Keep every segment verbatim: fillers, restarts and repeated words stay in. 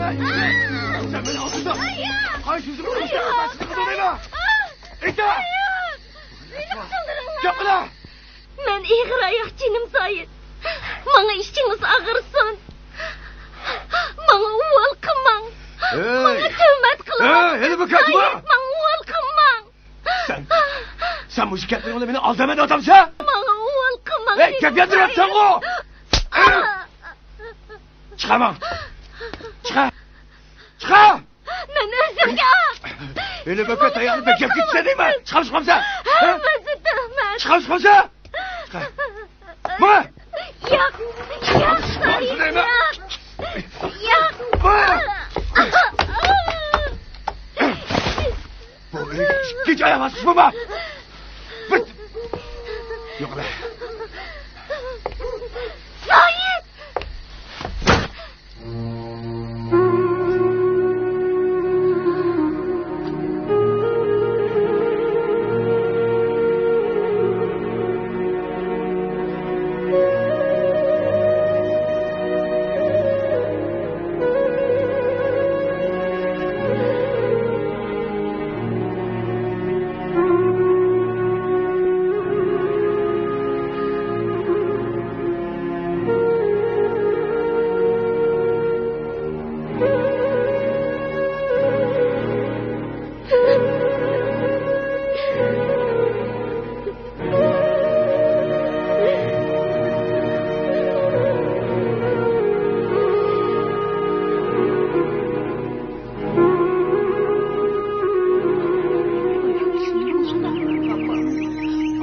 سەن مېنى ئالدىڭ. قايسى يۈزۈڭنى ئۆستۈرۈپ سىزنى قىلدىڭ؟ ئېيتە! مېنى قۇتۇلدۇرۇڭلار. گەپ قىلا! مەن ئېغىر ئاياق، جېنىم زايىت. ماڭا ئىچىڭىز ئاغرىسۇن. ماڭا ئۇۋال قىلماڭ. ھەي! ماڭا تۆھمەت قىلماڭ. ھەي، ھېلى بىر كەتمە! ماڭا ئۇۋال قىلماڭ. سەن، سەن مۇشۇ گەپلىرىڭ بىلەن مېنى ئالدايمەن دەۋاتامسەن؟ ماڭا ئۇۋال قىلماڭ. ھەي، گەپ ياندۇرۇۋاتىسەنغۇ! چىقارماڭ! چىقار! چىقار! مەن ئۆزۈمگە. ھېلى بۆپە تاياقنى بەكرەك كېتىسەن دەيمەن. چىقار، چىقامسەن؟ ھە؟ ھەممىسى تۆھمەت. چىقار، چىقامسەن؟ چىقار. ماڭا! ياق، ياق، ياق، ياق. ماڭا! بۇ ئۆيگە ئىككىنچى ئاياغ باسقۇچ بولما! بىت! يوقلا! سايىت!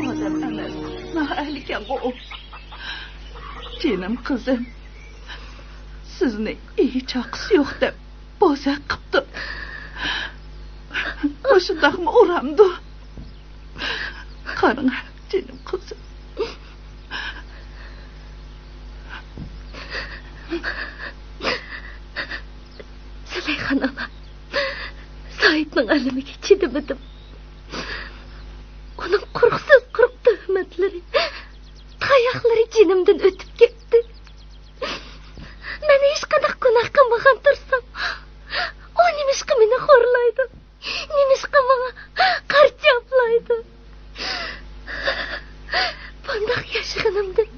ئادەم ئەمەس، نائەھلىكەنغۇ ئۇ. جېنىم قىزىم، سىزنى ئىگە چاقىسى يوق دەپ بوزەك قىپتۇ. مۇشۇنداقمۇ ئۇرامدۇ؟ قاراڭ، جېنىم قىزىم. زۇلەيخان ئانا، سايىتنىڭ ئەلىمىگە چىدىمىدىم. ئۇنىڭ قۇرۇقسىز قۇرۇق تۆھمەتلىرى، تاياقلىرى جېنىمدىن ئۆتۈپ كەتتى. مەن ھېچقانداق گۇناھ قىلمىغان تۇرسام، ئۇ نېمىشقا مېنى خورلايدۇ؟ نېمىشقا ماڭا قارا چاپلايدۇ؟ بۇنداق ياشىغىنىمدىن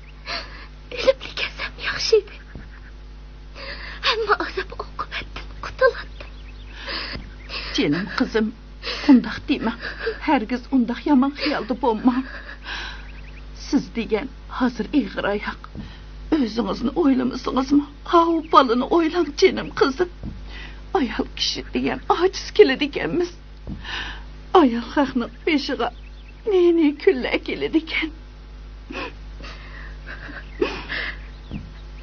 ئۆلۈپلا كەتسەم ياخشى ئىدى. ھەممە ئازاب ئوقۇبەتتىن قۇتۇلاتتىم. جېنىم قىزىم، ئۇنداق دېمەڭ. ھەرگىز ئۇنداق يامان خىيالدا بولماڭ. سىز دېگەن ھازىر ئېغىر ئاياق. ئۆزىڭىزنى ئويلىمىسىڭىزمۇ، ئاۋۇ بالىنى ئويلاڭ، جېنىم قىزىم. ئايال كىشى دېگەن ئاجىز كېلىدىكەنمىز. ئايال خەقنىڭ بېشىغا نى-نى كۈنلەر كېلىدىكەن.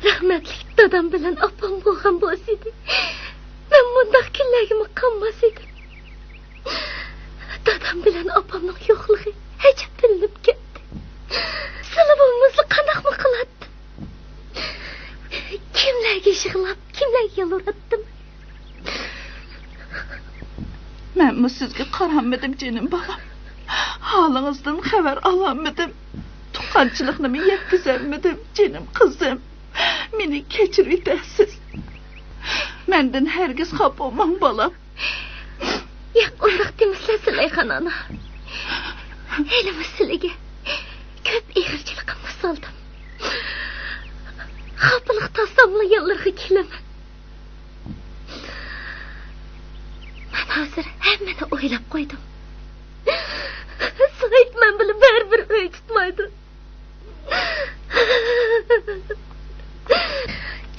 رەھمەتلىك دادام بىلەن ئاپام بولغان بولسىدى، مەن مۇنداق كۈنلەرگىمۇ قالماس ئىدىم. دادام بىلەن ئاپامنىڭ يوقلۇقى ئەجەب بىلىنىپ كەتتى. سىلى بولمىسا قانداقمۇ قىلاتتىم؟ كىملەرگە يىغلاپ، كىملەرگە يالۋۇراتتىم؟ مەنمۇ سىزگە قارالمىدىم، جېنىم بالام. ھالىڭىزدىن خەۋەر ئالالمىدىم. تۇغقانچىلىقنىمۇ يەتكۈزەلمىدىم، جېنىم قىزىم. مېنى كەچۈرۈۋېتەرسىز. مەندىن ھەرگىز خاپا بولماڭ، بالام. ياق، ئۇنداق دېمىسىلە، زۇلەيخان ئانا. ھېلىمۇ سىلىگە كۆپ ئېغىرچىلىقىمنى سالدىم. خاپىلىق تارتساملا يانلىرىغا كېلىمەن. مەن ھازىر ھەممىنى ئويلاپ قويدۇم. سايىت مەن بىلەن بەرىبىر ئۆي تۇتمايدۇ.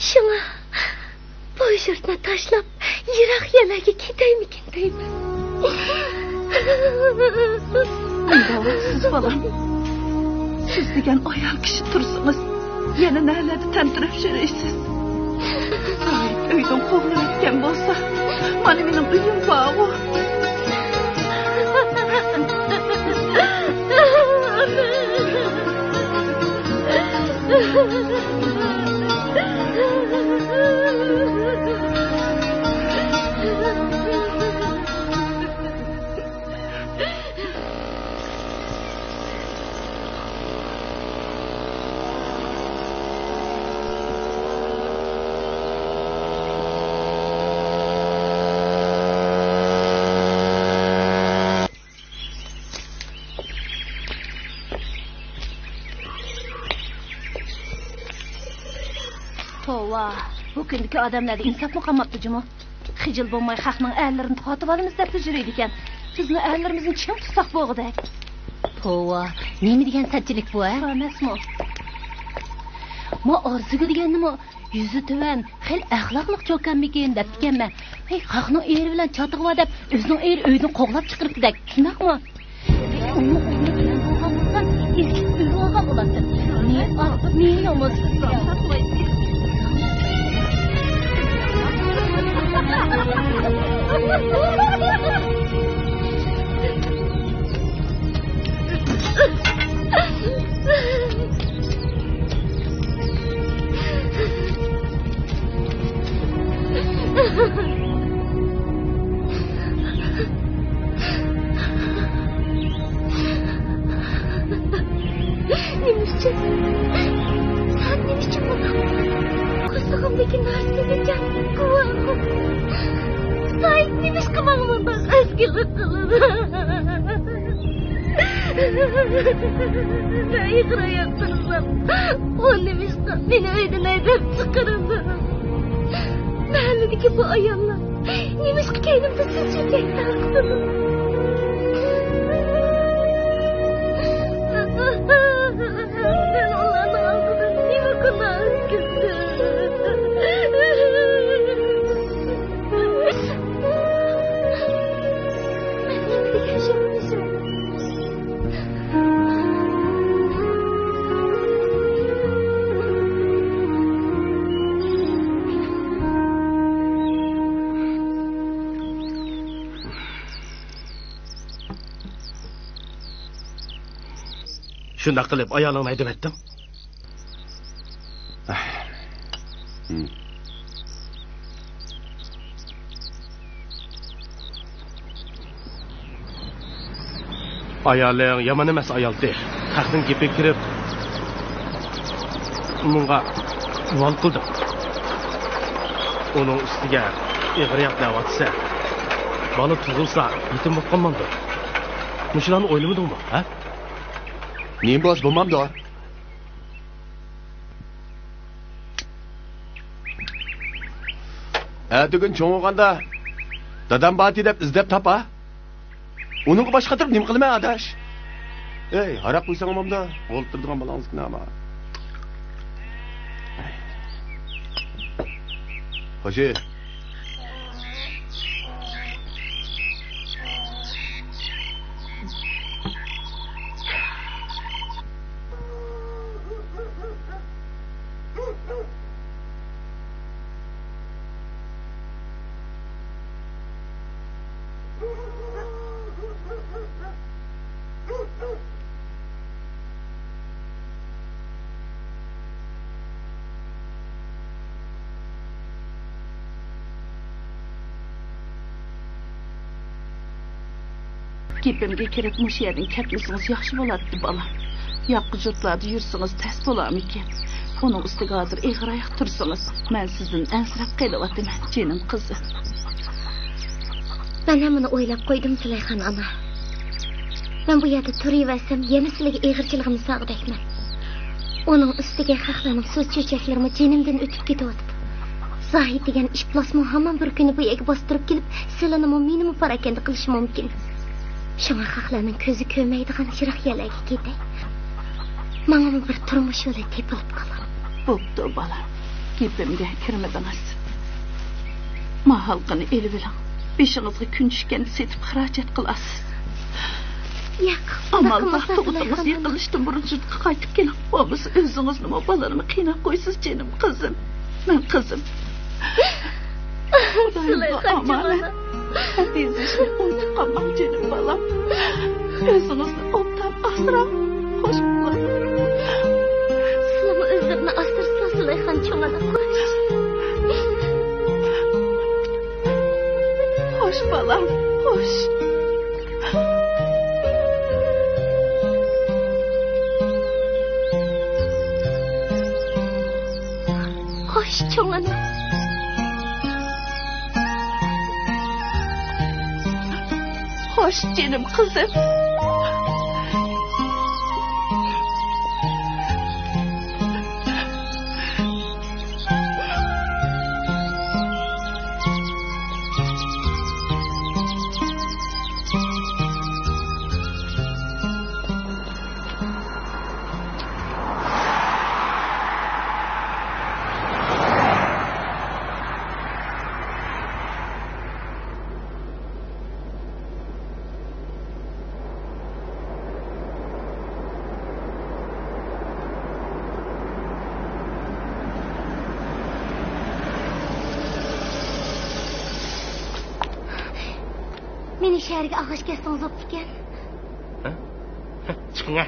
شۇڭا بۇ يۇرتنى تاشلاپ، يىراق يەرلەرگە كېتەيمىكىن دەيمەن. ئۇنداق سىز بالام. سىز دېگەن ئايال كىشى تۇرسىڭىز، يەنە نەلەردە تەمتىرەپ يۈرىسىز؟ سايىت ئۆيدىن قوغلىۋەتكەن بولسا، مانا مېنىڭ ئۆيۈم بارغۇ. ۋاھ، بۇ كۈندىكى ئادەملەردە ئىنساپمۇ قالماپتۇ جۇمۇ. خىجىل بولماي خەقنىڭ ئەرلىرىنى تارتىۋالىمىز دەپلا يۈرىدىكەن. بىزمۇ ئەرلىرىمىزنى چىڭ تۇتساق بولغۇدەك. توۋا، نېمە دېگەن سەتچىلىك بۇ، ھە؟ ئەمەسمۇ؟ ما ئارزۇگۈل دېگەننىمۇ يۈزى تۆۋەن، خېلى ئەخلاقلىق چوكانمىكىن دەپتىكەنمەن. ھەي، خەقنىڭ ئېرى بىلەن چاتىقى بار دەپ، ئۆزىنىڭ ئېرى ئۆيدىن قوغلاپ چىقىرىپتىدەك، شۇنداقمۇ؟ ئۇنىڭ ئورنى بىلەن بولغان بولسا، ئېركىتىپ ئۆلۈۋالغان بولاتتى. نى ئاق، نى يامان. نېمە ئۈچۈن؟ سەن نېمە ئۈچۈن بۇنداق؟ قورسىقىمدىكى نارسىنى جان گۇۋاھىم. خۇداي نېمىشقا ماڭا بۇنداق ئەسكىلىك قىلىدۇ؟ مەن ئېغىر ھايات تۇرسام، ئۇ نېمىشقا مېنى ئۆيدىن ھەيدەپ چىقىرىدۇ؟ مەھەللىدىكى بۇ ئاياللار نېمىشقا كەينىمدە سىز چېچەك تارقىتىدۇ؟ مەن ئۇلارنىڭ ئالدىدا نېمە گۇناھ ئىتتىم؟ شۇنداق قىلىپ ئايالىڭنى ھەيدىۋەتتىڭ؟ ئايالىڭ يامان ئەمەس ئايالتى. خەقنىڭ گېپىگە كىرىپ، ئۇنىڭغا ۋال قىلدىڭ. ئۇنىڭ ئۈستىگە ئېغىر ياق دەۋاتىسەن. بالا تۇغۇلسا يېتىم بولۇپ قالمامدۇ؟ مۇشۇلارنى ئويلىمىدىڭمۇ، ھە؟ نېمە بولسا بولمامدۇ؟ ئەتىگۈن چوڭ بولغاندا دادام بارتى دەپ ئىزدەپ تاپا. ئۇنىڭغا باش قاتۇرۇپ نېمە قىلىمەن، ئاداش؟ ئەي، ھاراق قۇيساڭ بولامدۇ؟ ئولتۇرىدىغان بالاڭىزكىنە ئاما. خوشى. گېپىمگە كىرىپ، مۇشۇ يەردىن كەتمىسىڭىز ياخشى بولاتتى، بالام. ياققۇ جۇتلاردا يۈرسىڭىز تەس بولارمىكىن؟ ئۇنىڭ ئۈستىگە ھازىر ئېغىر ئاياق تۇرسىڭىز، مەن سىزدىن ئەنسىرەپ قېلىۋاتىمەن، جېنىم قىزىم. مەن ھەممىنى ئويلاپ قويدۇم، زۇلەيخان ئانا. مەن بۇ يەردە تۇرۇۋەرسەم، يەنە سىلىگە ئېغىرچىلىقىمنى سالغۇدەكمەن. ئۇنىڭ ئۈستىگە خەقلەرنىڭ سۆز چۆچەكلىرىمۇ جېنىمدىن ئۆتۈپ كېتىۋاتىدۇ. زاھىت دېگەن ئىپلاسمۇ ھامان بىر كۈنى بۇ يەرگە باستۇرۇپ كېلىپ، سىلىنىمۇ، مېنىمۇ پاراكەندە قىلىشى مۇمكىن. شۇڭا خەقلەرنىڭ كۆزى كۆرمەيدىغان يىراق يەرلەرگە كېتەي. ماڭىمۇ بىر تۇرمۇش يولى تېپىلىپ قالار. بوپتۇ، بالام. گېپىمگە كىرمىدىڭىز. ما ھالقىنى ئېلىۋېلىڭ. بېشىڭىزغا كۈن چۈشكەندە سېتىپ خىراجەت قىلارسىز. ياق، ئامال بار، تۇغۇتىڭىز يېقىنلىشىشتىن بۇرۇن يۇرتقا قايتىپ كېلىڭ. بولمىسا ئۆزىڭىزنىمۇ، بالىنىمۇ قىيناپ قويىسىز، جېنىم قىزىم. مەن قىزىم. خۇدايىمغا ئامانەت. خەت يېزىشنى ئۇنتۇپ قالماڭ، جېنىم بالام. ئۆزىڭىزنى ئوبدان ئاسراڭ. خوش بولۇڭ. سىلىمۇ ئۆزلىرىنى ئاسرىسىلا، زۇلەيخان چوڭ ئانا. خوش. خوش، بالام، خوش. خوش، چوڭ ئانا. خوش، جېنىم قىزىم. مېنى شەھەرگە ئالغاچ كەتسىڭىز بوپتىكەن. ھە؟ چىقىڭ، ھە.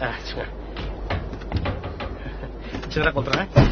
ھە، چىقىڭ. جىڭراق ئولتۇرۇڭ، ھە.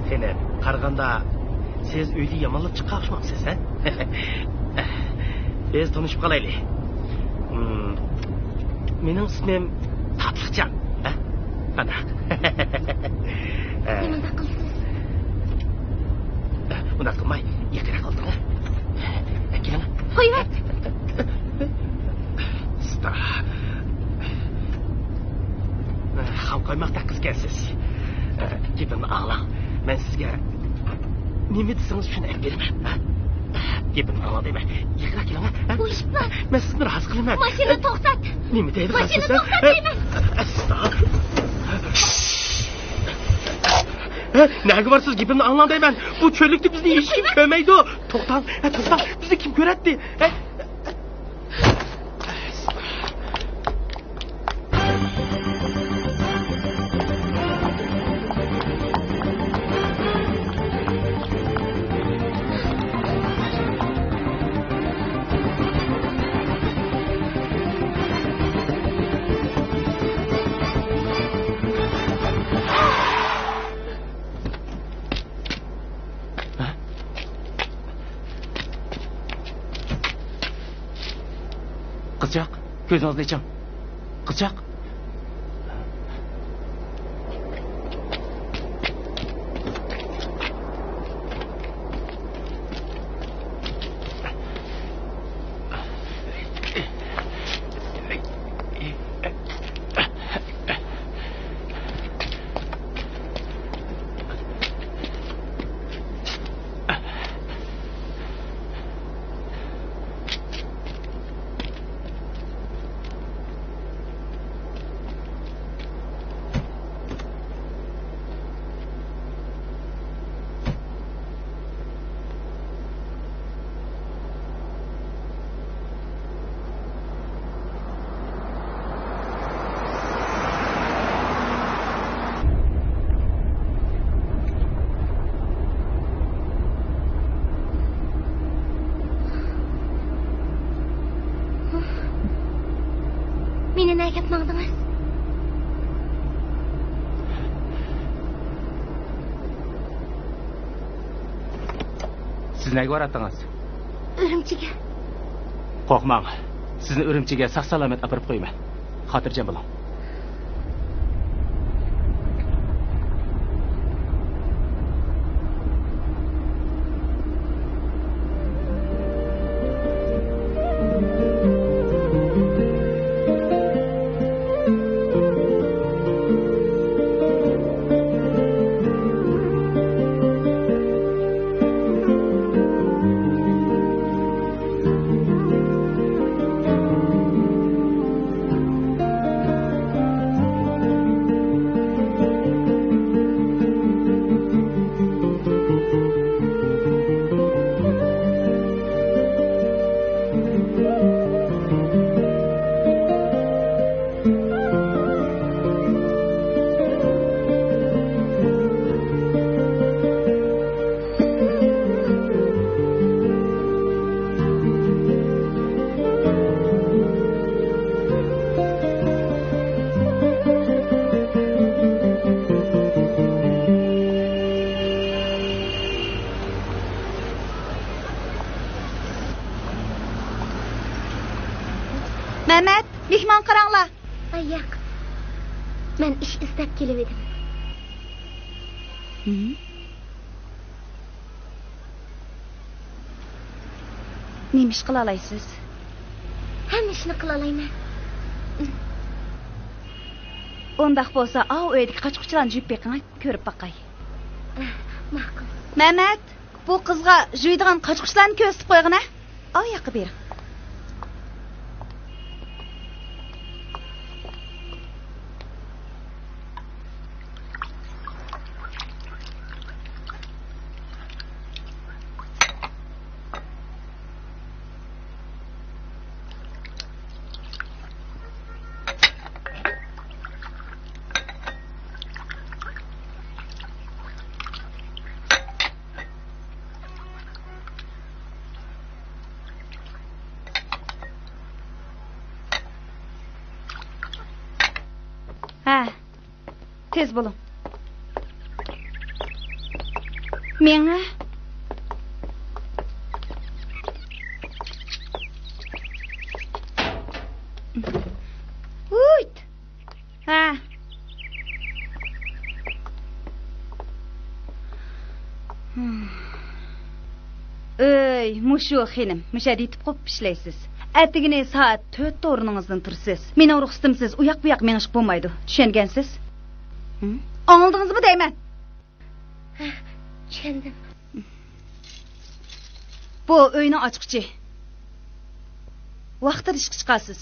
قېنى، قارىغاندا سىز ئۆيدە يامانلاپ چىققان ئوخشىمامسىز، ھە؟ بىز تونۇشۇپ قالايلى. مم، مېنىڭ ئىسمىم تاتلىقجان، ھە؟ قانداق؟ نېمانداق قىلىسىز؟ ئۇنداق قىلماي، يېقىنراق ئولتۇرۇڭ. كېلىڭ. قويۇۋەت. خاپا قويماقتا قىزكەنسىز. گېپىمنى ئاڭلاڭ. مەن سىزگە نېمە دېسىڭىز شۇنى ئېلىپ بېرىمەن. ھە؟ گېپىمنى ئاڭلاڭ دەيمەن. يېقىنراق كېلىڭ. ھە؟ بۇ ئىش بار. مەن سىزنى رازى قىلىمەن. ماشىنىنى توختات. نېمە دەيدىغانسىز؟ ماشىنىنى توختات دەيمەن. ئەستا. ھە، نەگە بارسىز؟ گېپىمنى ئاڭلاڭ دەيمەن. بۇ چۆللۈكتە بىزنى ھېچكىم كۆرمەيدۇ. توختاڭ، ھە، توختاڭ. بىزنى كىم كۆرەتتى؟ ھە؟ قىزچاق، كۆزىڭىزنى ئېچىڭ. قىزچاق. مېنى نەگە ئەپ ماڭدىڭىز؟ سىز نەگە باراتتىڭىز؟ ئۈرۈمچىگە. قورقماڭ، سىزنى ئۈرۈمچىگە ساق-سالامەت ئاپىرىپ قويىمەن. خاتىرجەم بولۇڭ. مەمەت، مېھمان قاراڭلار. ئاي ياق، مەن ئىش ئىزدەپ كېلىۋىدىم. ھىم؟ نېمە ئىش قىلالايسىز؟ ھەممە ئىشنى قىلالايمەن. ئۇنداق بولسا، ئاۋۇ ئۆيدىكى قاچا-قۇچىلارنى جۇيۇپ بېقىڭ، كۆرۈپ باقاي. ماقۇل. مەمەت، بۇ قىزغا جۇيىدىغان قاچا-قۇچىلارنى كۆرسىتىپ قويغىنە. ئاۋۇ ياققا بېرىڭ. ھە، تېز بولۇڭ. مېڭە. ۋۇيت. ھە. ئۆي، مۇشۇ خېنىم، مۇشۇ يەردە يېتىپ قوپۇپ ئىشلەيسىز. ئەتىگىنى سائەت تۆتتە ئورنىڭىزدىن تۇرىسىز. مېنىڭ رۇخسىتىمسىز ئۇياق-بۇياق مېڭىشقا بولمايدۇ. چۈشەنگەنسىز؟ ھە؟ ئاڭلىدىڭىزمۇ دەيمەن؟ ھە، چۈشەندىم. بۇ ئۆينىڭ ئاچقۇچى. ۋاقتىدا ئىشقا چىقارسىز.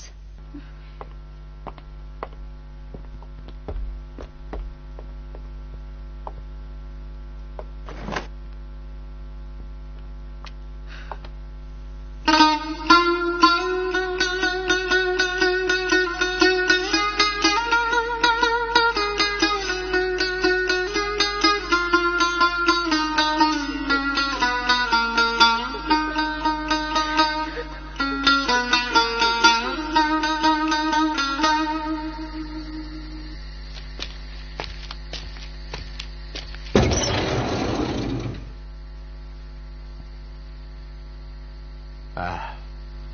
ئاھ،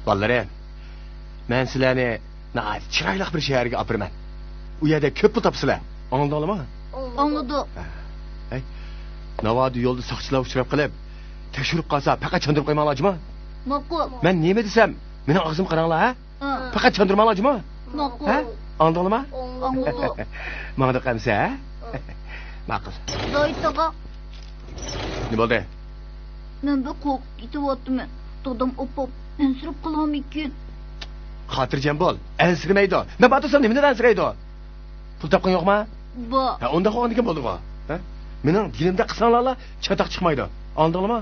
بالىلىرىم، مەن سىلەرنى ناھايىتى چىرايلىق بىر شەھەرگە ئاپىرىمەن. ئۇ يەردە كۆپ پۇل تاپىسىلەر. ئاڭلىدىڭلارمۇ؟ ئاڭلىدۇق. ھەي، ناۋادا يولدا ساقچىلار ئۇچراپ قېلىپ، تەكشۈرۈپ قالسا، پەقەت چاندۇرۇپ قويماڭلار، جۇما؟ ماقۇل. مەن نېمە دېسەم، مېنىڭ ئاغزىمغا قاراڭلار، ھە؟ ھە. پەقەت چاندۇرماڭلار، جۇما؟ ماقۇل. ھە؟ ئاڭلىدىڭلارمۇ؟ ئاڭلىدۇق. ماڭدۇق ئەمسە، ھە؟ ھە. ماقۇل. زاھىت ئاغا. نېمە بولدى؟ مەن بەك قورقۇپ كېتىۋاتىمەن. دادام ئاپام ئەنسىرەپ قالامىكىن؟ خاتىرجەم بول، ئەنسىرىمەيدۇ. مەن بار تۇرسام نېمىدىن ئەنسىرەيدۇ؟ پۇل تاپقىن يوقما؟ بار. ھە، ئۇنداق بولغاندىكىن بولدىغۇ. ھە؟ مېنىڭ دېگىنىمدەك قىلساڭلارلا چاتاق چىقمايدۇ. ئاڭلىدىڭلارمۇ؟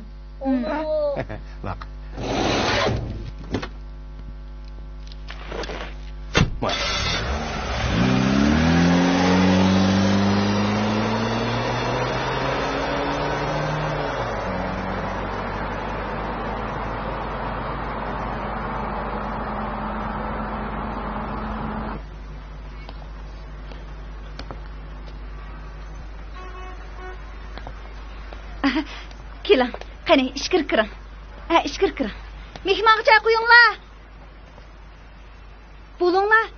ھە. ۋاق. كېلىڭ، قېنى، ئىچكىرى كىرىڭ. ھە، ئىچكىرى كىرىڭ. مېھمانغا چاي قۇيۇڭلار. بولۇڭلار.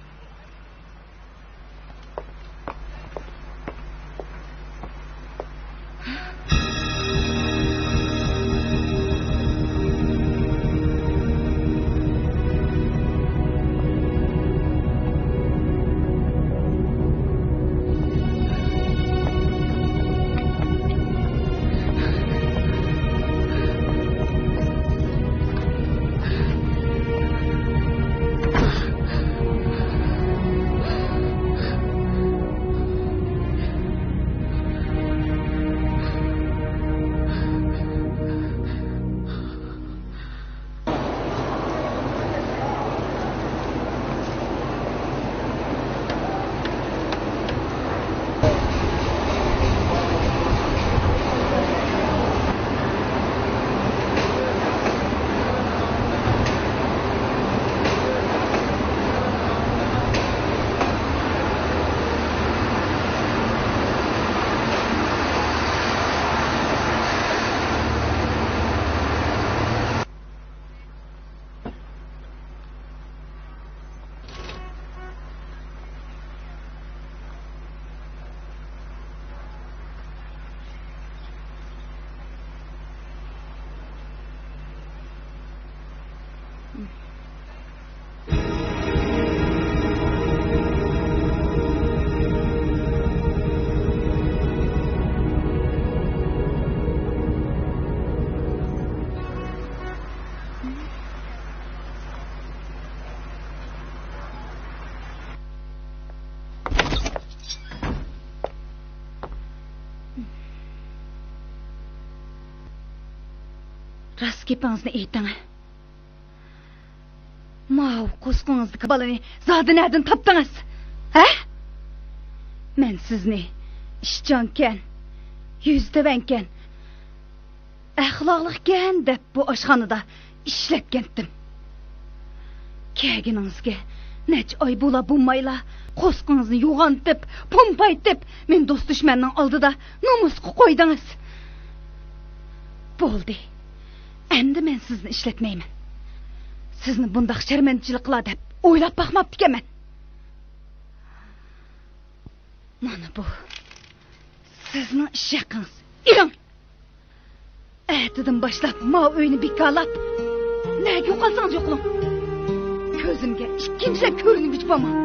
راست گېپىڭىزنى ئېيتىڭ. ماۋۇ قورسىقىڭىزدىكى بالىنى زادى نەدىن تاپتىڭىز؟ ھە؟ مەن سىزنى ئىشچانكەن، يۈزى تۆۋەنكەن، ئەخلاقلىقكەن دەپ بۇ ئاشخانىدا ئىشلەتكەنتىم. كەلگىنىڭىزگە نەچچە ئاي بولا بولمايلا، قورسىقىڭىزنى يوغانتىپ، پومپايتىپ، مېنى دوست-دۈشمەننىڭ ئالدىدا نومۇسقا قويدىڭىز. بولدى. ئەمدى مەن سىزنى ئىشلەتمەيمەن. سىزنى بۇنداق شەرمەنچىلىك قىلا دەپ ئويلاپ باقماپتىكەنمەن. مانا بۇ سىزنىڭ ئىش ھەققىڭىز. ئېلىڭ! ئەتىدىن باشلاپ ماۋۇ ئۆينى بىكارلاپ، نەگە يوقالسىڭىز يوقىلىڭ. كۆزۈمگە ئىككىنچىلەپ كۆرۈنگۈچى بولماڭ.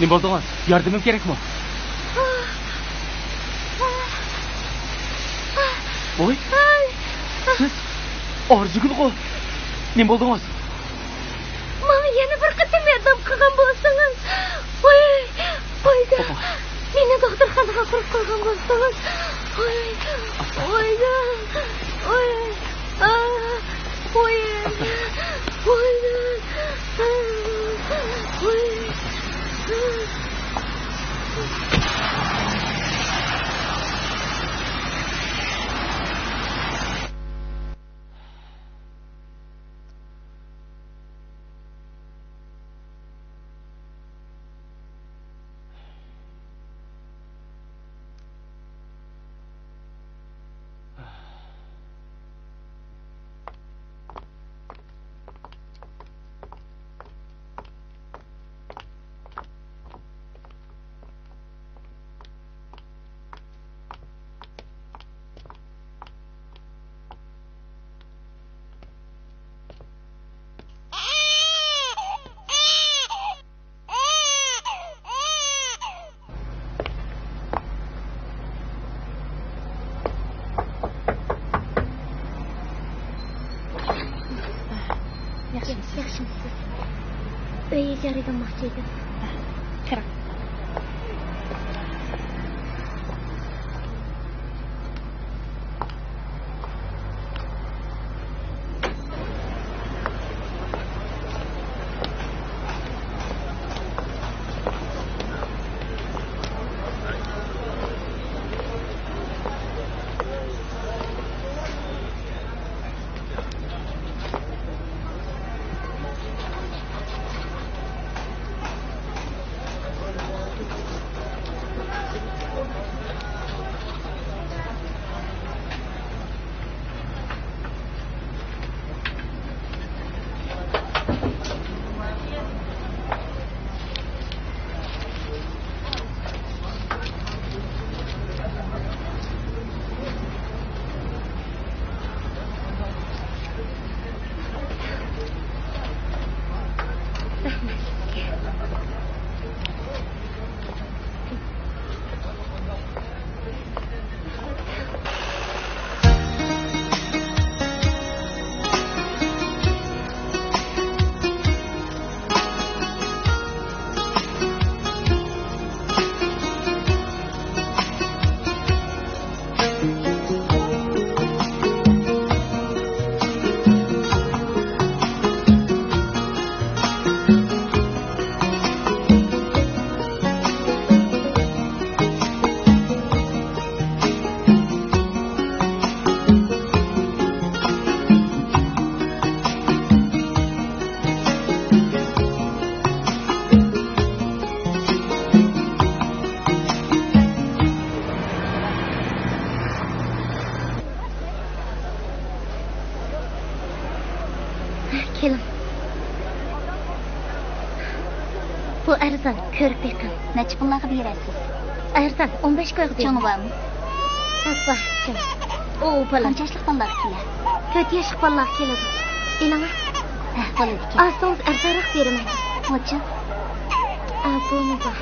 نېمە بولدىڭىز؟ ياردىمىم كېرەكمۇ؟ ۋوي، سىز ئارزۇگۈلغۇ؟ نېمە بولدىڭىز؟ ماڭا يەنە بىر قېتىم ياردەم قىلغان بولسىڭىز. ۋوي، ۋويجان. ئاپا. مېنى دوختۇرخانىغا ئاپىرىپ قويغان بولسىڭىز. ۋوي، ۋويجان. ۋوي. ئا، ۋوي. ئاپا. ۋويجان. ۋوي. ياخشىمۇسىز؟ ياخشىمۇسىز؟ ئۆي ئىجارىگە ئالماقچى ئىدىم. كىرىڭ. بۇ ئەرزان، كۆرۈپ بېقىڭ. نەچچە پۇللارغا بېرەسىز؟ ئەرزان، ئون بەش كويغا بېرىڭ. چوڭى بارمۇ؟ ھە، بار، چوڭ. ئۇ بالام. قانچە ياشلىق بالىلارغا كېلە؟ تۆت ياشلىق بالىلارغا كېلىدۇ. ئېلىڭە. ھە، بولىدىكەن. ئالسىڭىز ئەرزانراق بېرىمەن. بولچۇ. ئا، بۇمۇ بار.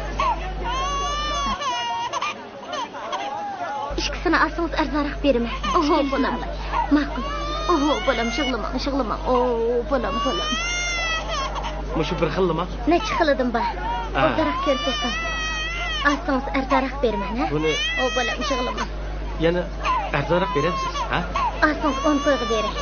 ئىككىسىنى ئالسىڭىز ئەرزانراق بېرىمەن. ئوھو، بالام. ماقۇل. ئوھو، بالام، يىغلىماڭ، يىغلىماڭ. ئوھو، بالام، بالام. مۇشۇ بىر خىللىما؟ نەچچە خىلىدىن بار. ھە. ئوبدانراق كۆرۈپ بېقىڭ. ئالسىڭىز ئەرزانراق بېرىمەن، ھە؟ بۇنى ئوھ، بالام، يىغلىماڭ. يەنە ئەرزانراق بېرەمسىز، ھە؟ ئالسىڭىز ئون كويغا بېرەي.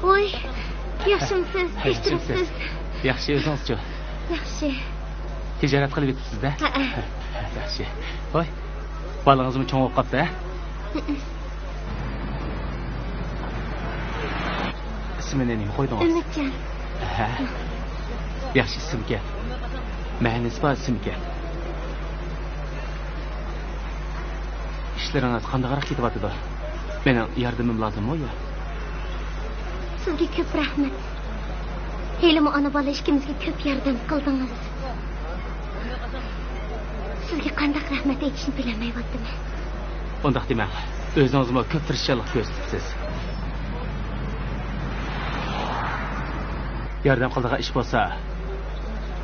ۋوي، ياخشىمۇسىز؟ ھەي، تەكشۈرۈپسىز؟ ياخشى، ئۆزىڭىزچۇ؟ ياخشى. تىجارەت قىلىۋېتىپسىز-دە؟ ھەئە. ياخشى. ۋوي، بالىڭىزمۇ چوڭ بولۇپ قاپتۇ، ھە؟ ھىم. ئىسمىنى نېمە قويدىڭىز؟ ئۈمىدجان. ھە. ياخشى ئىسىمكەن. مەنىسى بار ئىسىمكەن. ئىشلىرىڭىز قانداقراق كېتىۋاتىدۇ؟ مېنىڭ ياردىمىم لازىممۇ يا؟ سىزگە كۆپ رەھمەت. ھېلىمۇ ئانا-بالا ئىككىمىزگە كۆپ ياردەم قىلدىڭىز. سىزگە قانداق رەھمەت ئېيتىشنى بىلەلمەيۋاتىمەن. ئۇنداق دېمەڭ. ئۆزىڭىزمۇ كۆپ تىرىشچانلىق كۆرسىتىپسىز. ياردەم قىلىدىغان ئىش بولسا،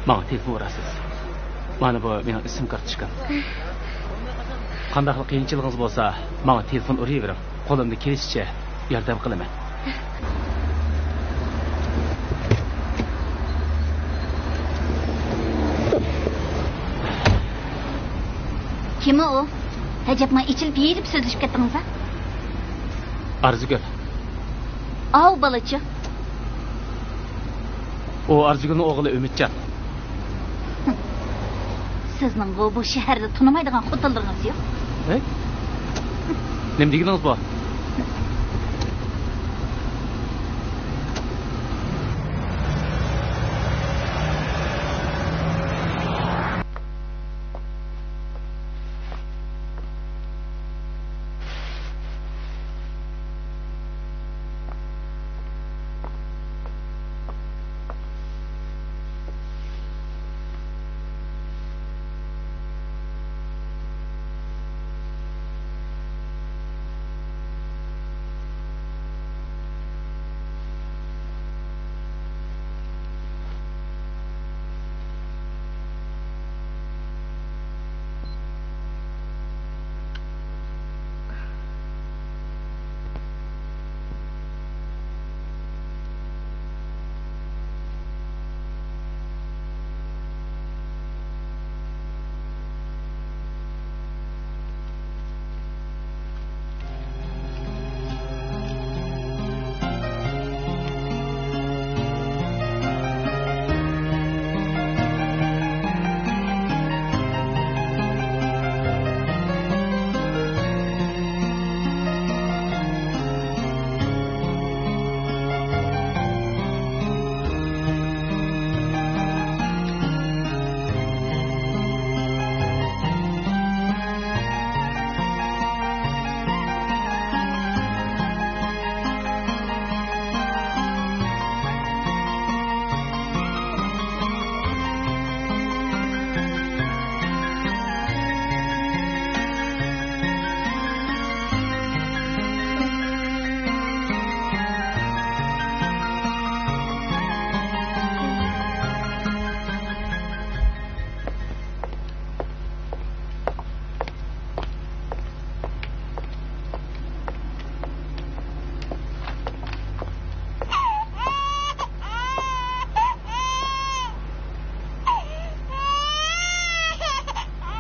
ماڭا تېلېفون ئۇرارسىز. مانا بۇ مېنىڭ ئىسىم كارتوچكام. قانداقلا قىيىنچىلىقىڭىز بولسا، ماڭا تېلېفون ئۇرۇۋېرىڭ. قولۇمدىن كېلىشىچە ياردەم قىلىمەن. كىم ئۇ؟ ئەجەبمۇ ئېچىلىپ يېرىپ سۆزلىشىپ كەتتىڭىز-ھە؟ ئارزۇگۈل. ئاۋۇ بالىچۇ؟ ئۇ ئارزۇگۈلنىڭ ئوغلى ئۈمىدجان. سىزنىڭغۇ بۇ شەھەردە تونۇمايدىغان خوتۇنلىرىڭىز يوق. ھەي؟ نېمە دېگىنىڭىز بۇ؟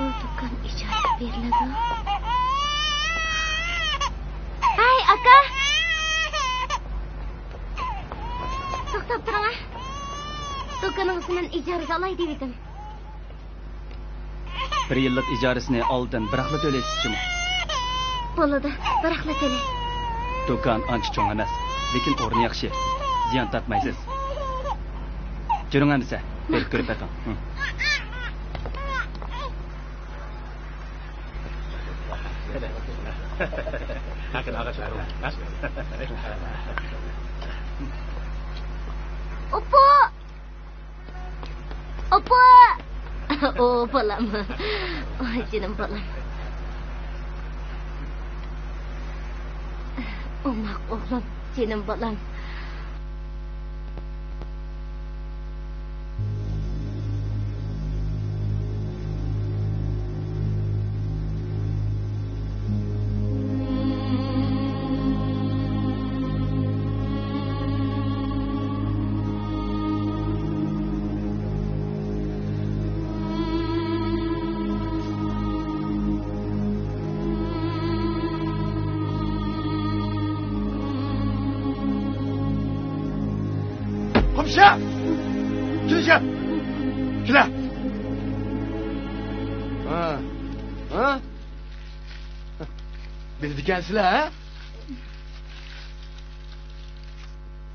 بۇ دۇكان ئىجارىگە بېرىلىدۇ. دۇكىنىڭىزنى مەن ئىجارىگە ئالاي دېۋىدىم. بىر يىللىق ئىجارىسىنى ئالدىن بىراقلا تۆلەيسىز جۇمۇ؟ بولىدۇ، بىراقلا تۆلەي. دۇكان ئانچە چوڭ ئەمەس، لېكىن ئورنى ياخشى. زىيان تارتمايسىز. جۈرۈڭ ئەمىسە، بېرىپ كۆرۈپ بېقىڭ. ھە. ئاپا! ئاپا! ئو، بالام. ئاي، جېنىم بالام. ئوماق ئوغلۇم، جېنىم بالام. قومشى! كېلىڭ! كېلە! ھە. ھە؟ بىلىدىكەنسىلەر، ھە؟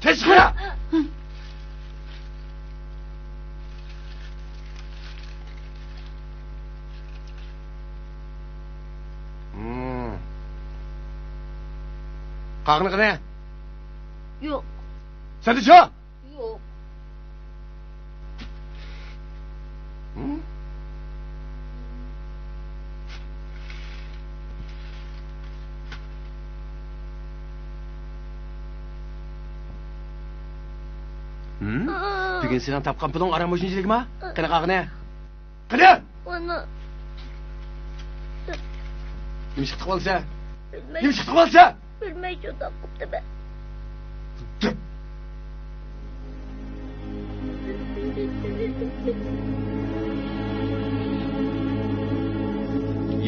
تېز چىقىڭلار! ھىم. قاغىنى قېنى؟ يوق. سەندە شۇ؟ يوق. ھىم؟ ھىم؟ بۈگۈن سېنىڭ تاپقان پۇلۇڭ ئاران مۇشۇنچىلىكما؟ قېنى قاغىنى؟ قېنى؟ مانا. نېمىشقا تىقىۋالىسەن؟ بىلمەي. نېمىشقا تىقىۋالىسەن؟ بىلمەي شۇنداق قىپتىمەن.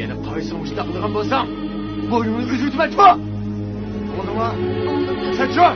يەنە قايسىڭ مۇشۇنداق قىلىدىغان بولساڭ، بوينۇڭنى ئۈزۈۋېتىمەن، چۇ! ئاڭلىدىڭما؟ سەن چۇ!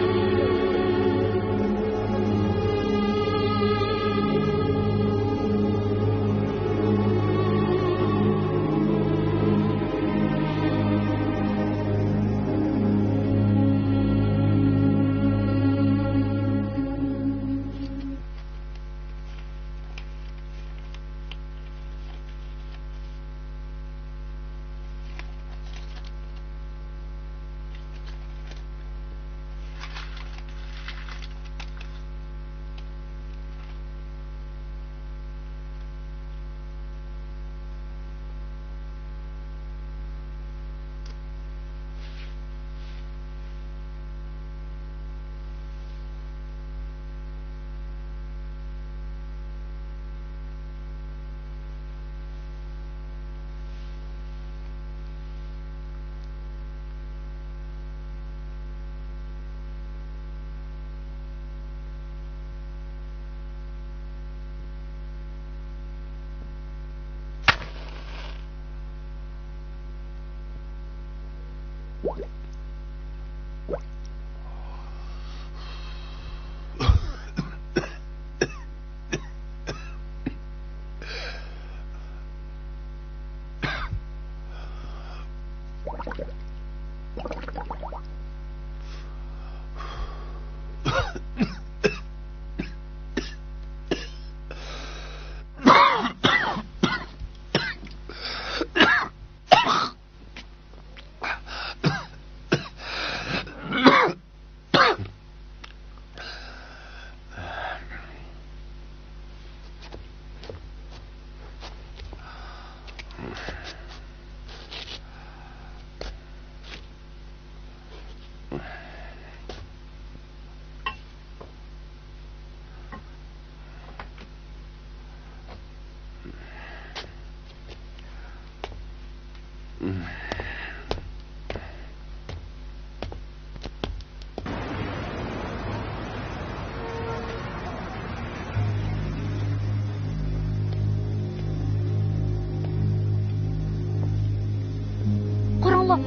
قاراڭلار.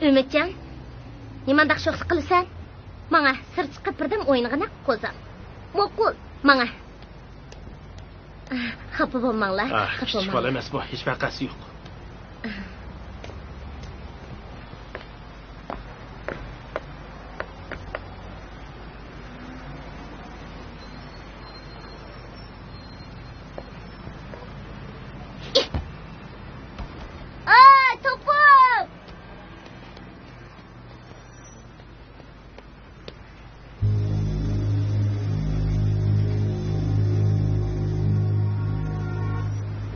ئۈمىدجان، نېمانداق شوخلۇق قىلىسەن؟ ماڭا سىرت چىقىپ بىردەم ئوينىغىنا، قوزام. ماقۇل، ماڭا. خاپا بولماڭلار، ئاھ، خاپا كىچىك بولماڭلار. بالا ئەمەس بۇ، ھېچ ۋەقەسى يوق. ئاھ، توپۇم!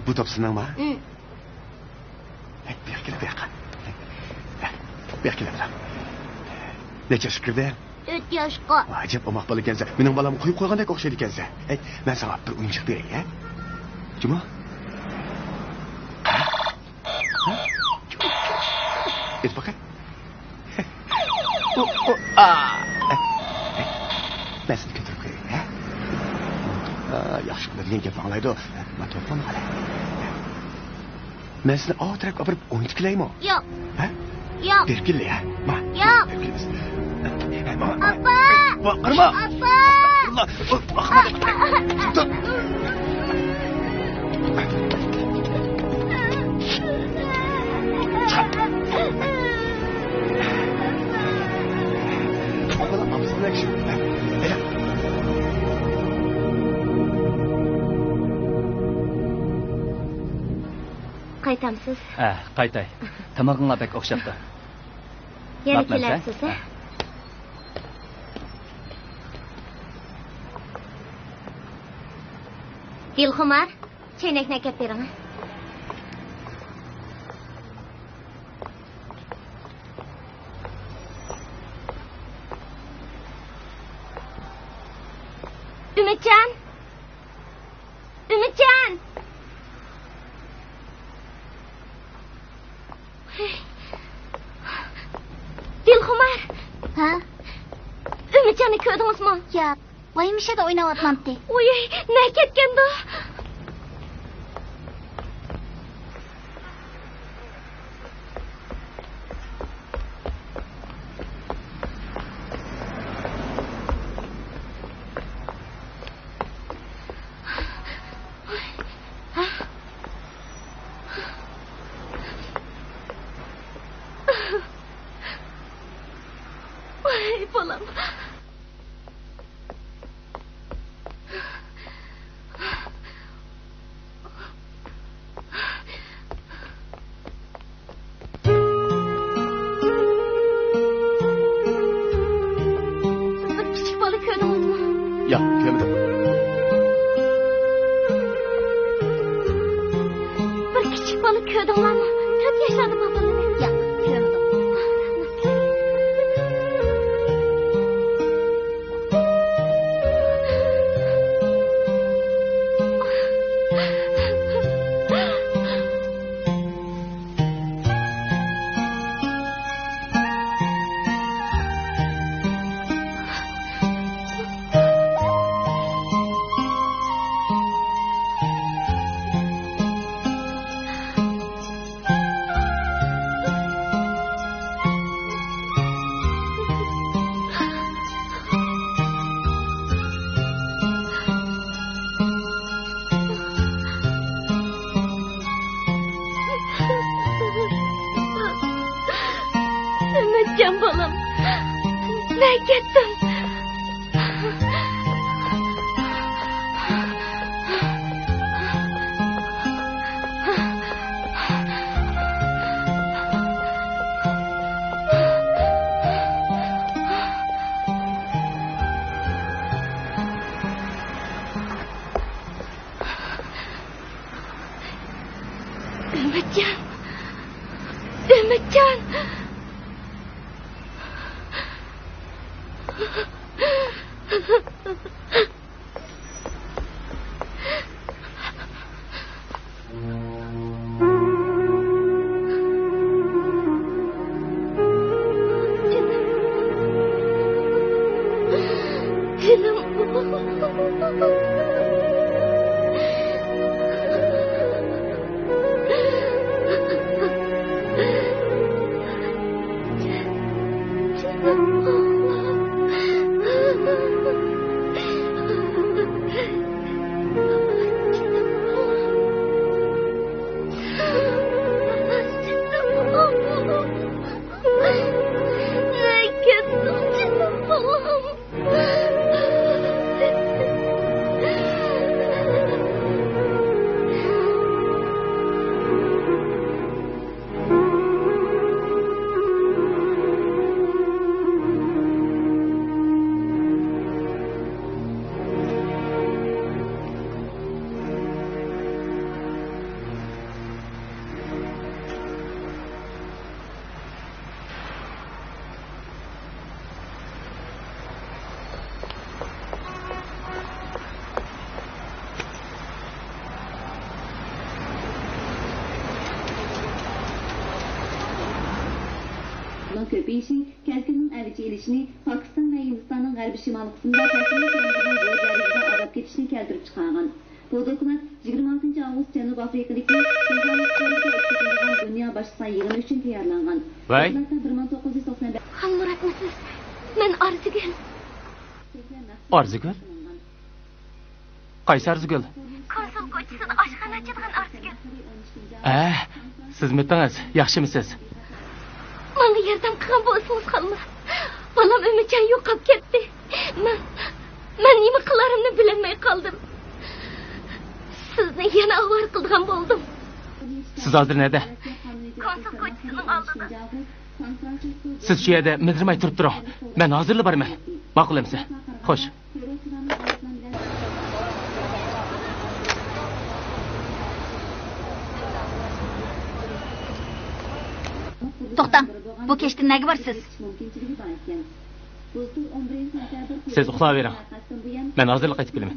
بۇ توپ سېنىڭما؟ ھە. ھەي، بۇياققا كېلە، بۇياققا. ھەي، بۇياققا كېلە، بۇياق. نەچچە ياشقا كىردىڭ؟ تۆت ياشقا. ۋاي، ئەجەب ئوماق بالا ئىكەنسەن. مېنىڭ بالامغا قويۇپ قويغاندەك ئوخشايدىكەنسەن. ھەي، مەن ساڭا بىر ئويۇنچۇق بېرەي، ھە؟ جۇمۇ؟ ھە؟ ئېيت باقاي. ئۇ، ئۇ، ئا. مەن سېنى كۆتۈرۈپ قوياي، ھە؟ ئا، ياخشى قىلىپ دېگەن گەپنى ئاڭلايدۇ. مانا توپۇڭنى ئالاي. مەن سېنى ئاۋۇ تەرەپكە ئاپىرىپ ئوينىتىپ كېلەيمۇ؟ ياق. ھە؟ ياق. بېرىپ كېلەي، ھە؟ ما. ياق. بېرىپ كېلىمىز. ھە، ما، ما، ما. ئاپا! ۋا، قارىما! ئاپا! ئاللا! ئاپا! قايتامسىز؟ ھە، قايتاي. تامىقىڭلار بەك ئوخشاپتۇ. يەنە كېلەرسىز، ھە؟ دىلخۇمار، چەينەكنى ئەكەپ بېرىڭ. ئۈمىدجان! ئۈمىدجان! دىلخۇمار! ھە؟ ئۈمىدجاننى كۆردىڭىزمۇ؟ ياق. ۋايىم ئىشىدا ئويناۋاتمامتى. ۋوي، نەگە كەتكەندۇ؟ ۋاي، بالام. بىر كىچىك بالا كۆردىڭىزمۇ؟ ياق، كۆرمىدىم. بىر كىچىك بالا كۆردۈڭلارمۇ؟ تۆت ياشلاردا بار بالىنى. ياق، كۆرمىدىم. ئۈمىدجان بالام، نەگە كەتتىڭ؟ ئۈمىدجان! ئۈمىدجان! كۆپىيىشى كەلكۈننىڭ ئەۋج ئېلىشىنى، پاكىستان ۋە ھىندىستاننىڭ غەربىي شىمالىي قىسمىدا پەسىلنىڭ كۆلىمىدىن زور دەرىجىدە ئازاپ كېتىشىنى كەلتۈرۈپ چىقارغان. بۇ دوكلات يىگىرمە ئالتىنچى ئاۋغۇست جەنۇبىي ئافرىقىدىكى شىنخۇا شەھىرىدە ئۆتكۈزۈلىدىغان دۇنيا باشلىقلار يىغىنى ئۈچۈن تەييارلانغان. ۋەي. دوكلاتتا بىر مىڭ توققۇز يۈز توقسان بەش خالمۇراتمۇسىز؟ مەن ئارزۇگۈل. ئارزۇگۈل؟ قايسى ئارزۇگۈل؟ كونسۇل كوچىسىدا ئاشخانا ئاچىدىغان ئارزۇگۈل. ئە، سىزمىتىڭىز، ياخشىمۇسىز؟ ماڭا ياردەم قىلغان بولسىڭىز خالمۇرات. بالام ئۆمىچان يوقاپ كەتتى. مەن، مەن نېمە قىلارىمنى بىلەلمەي قالدىم. سىزنى يەنە ئاۋارە قىلىدىغان بولدۇم. سىز ھازىر نەدە؟ كونسۇل كوچىسىنىڭ ئالدىدا. سىز شۇ يەردە مىدىرماي تۇرۇپ تۇرۇڭ. مەن ھازىرلا بارىمەن. ماقۇل ئەمىسە. خوش. توختاڭ، بۇ كەچتە نەگە بارىسىز؟ سىز ئۇخلاۋېرىڭ. مەن ھازىرلا قايتىپ كېلىمەن.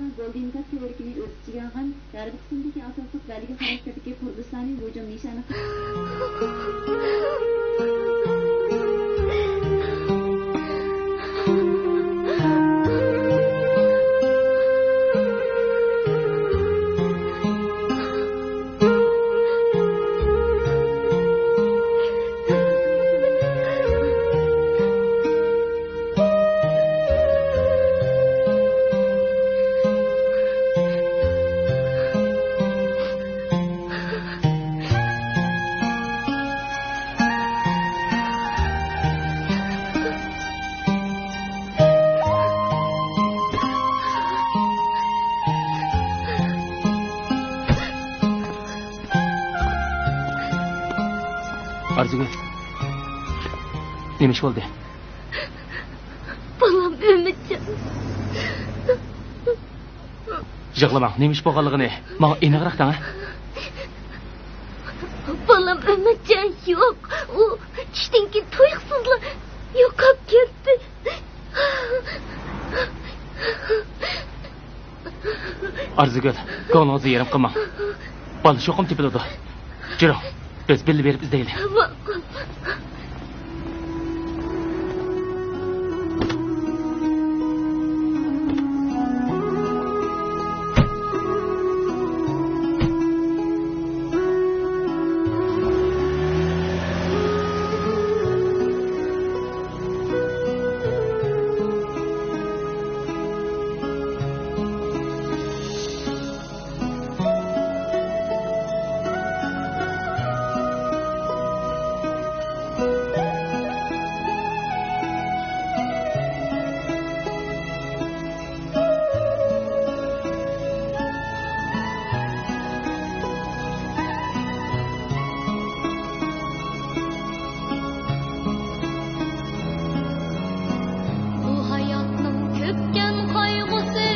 ئارزۇگۈل، نېمە ئىش بولدى؟ بالام ئۆمىچان. يىغلىماڭ، نېمە ئىش بولغانلىقىنى ماڭا ئېنىقراق دەڭ. بالام ئۆمىچان يوق. ئۇ چۈشتىن كېيىن تۇيۇقسىزلا يوقاپ كەتتى. ئارزۇگۈل، كۆڭلىڭىزنى يېرىم قىلماڭ. بالا چوقۇم تېپىلىدۇ. جۈرۈڭ، بىز بىللە بېرىپ ئىزدەيلى. ماقۇل. بۇ ھاياتنىڭ كۆپكەن قايغۇسى،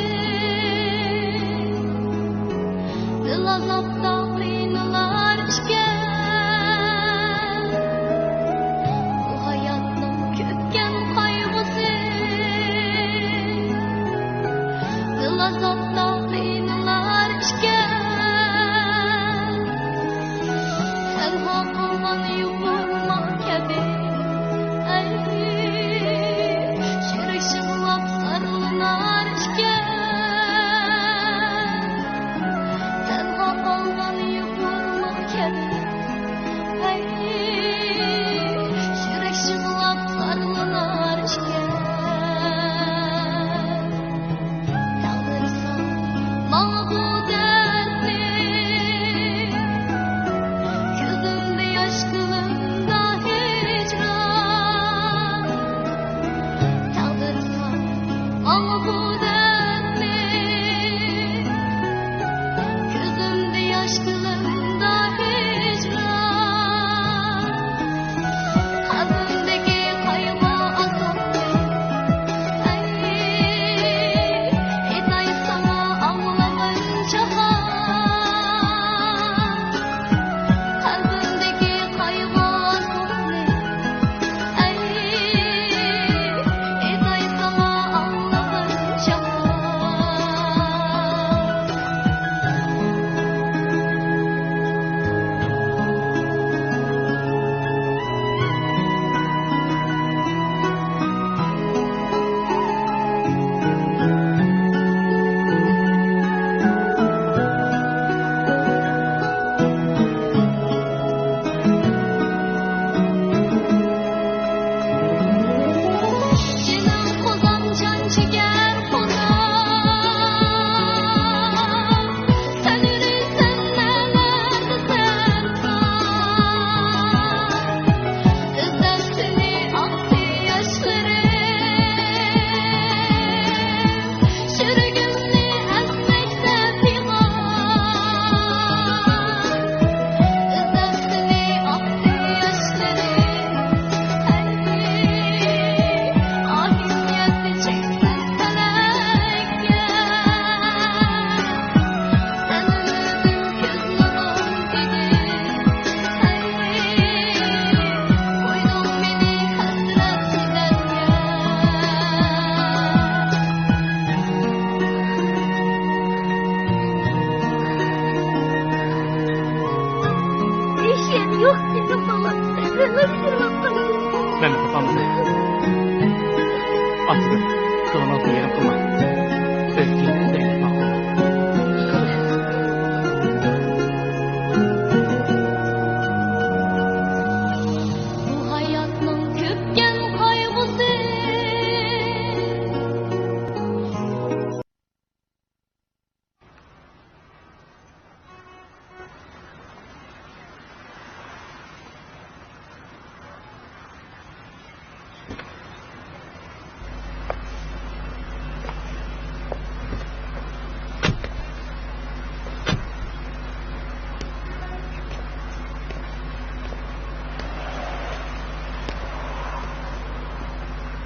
دىل ئازابتا قىينىلار ئىكەن. بۇ ھاياتنىڭ كۆپكەن قايغۇسى، دىل ئازابتا قىينىلار ئىكەن. تەنھا قالغان يوپۇرماق كەبى، ئەي، يۈرەك يىغلاپ زارلىنار ئىكەن. تەنھا قالغان يوپۇرماق كەبى، ئەي، يۈرەك يىغلاپ زارلىنار ئىكەن. تەقدىر ساڭا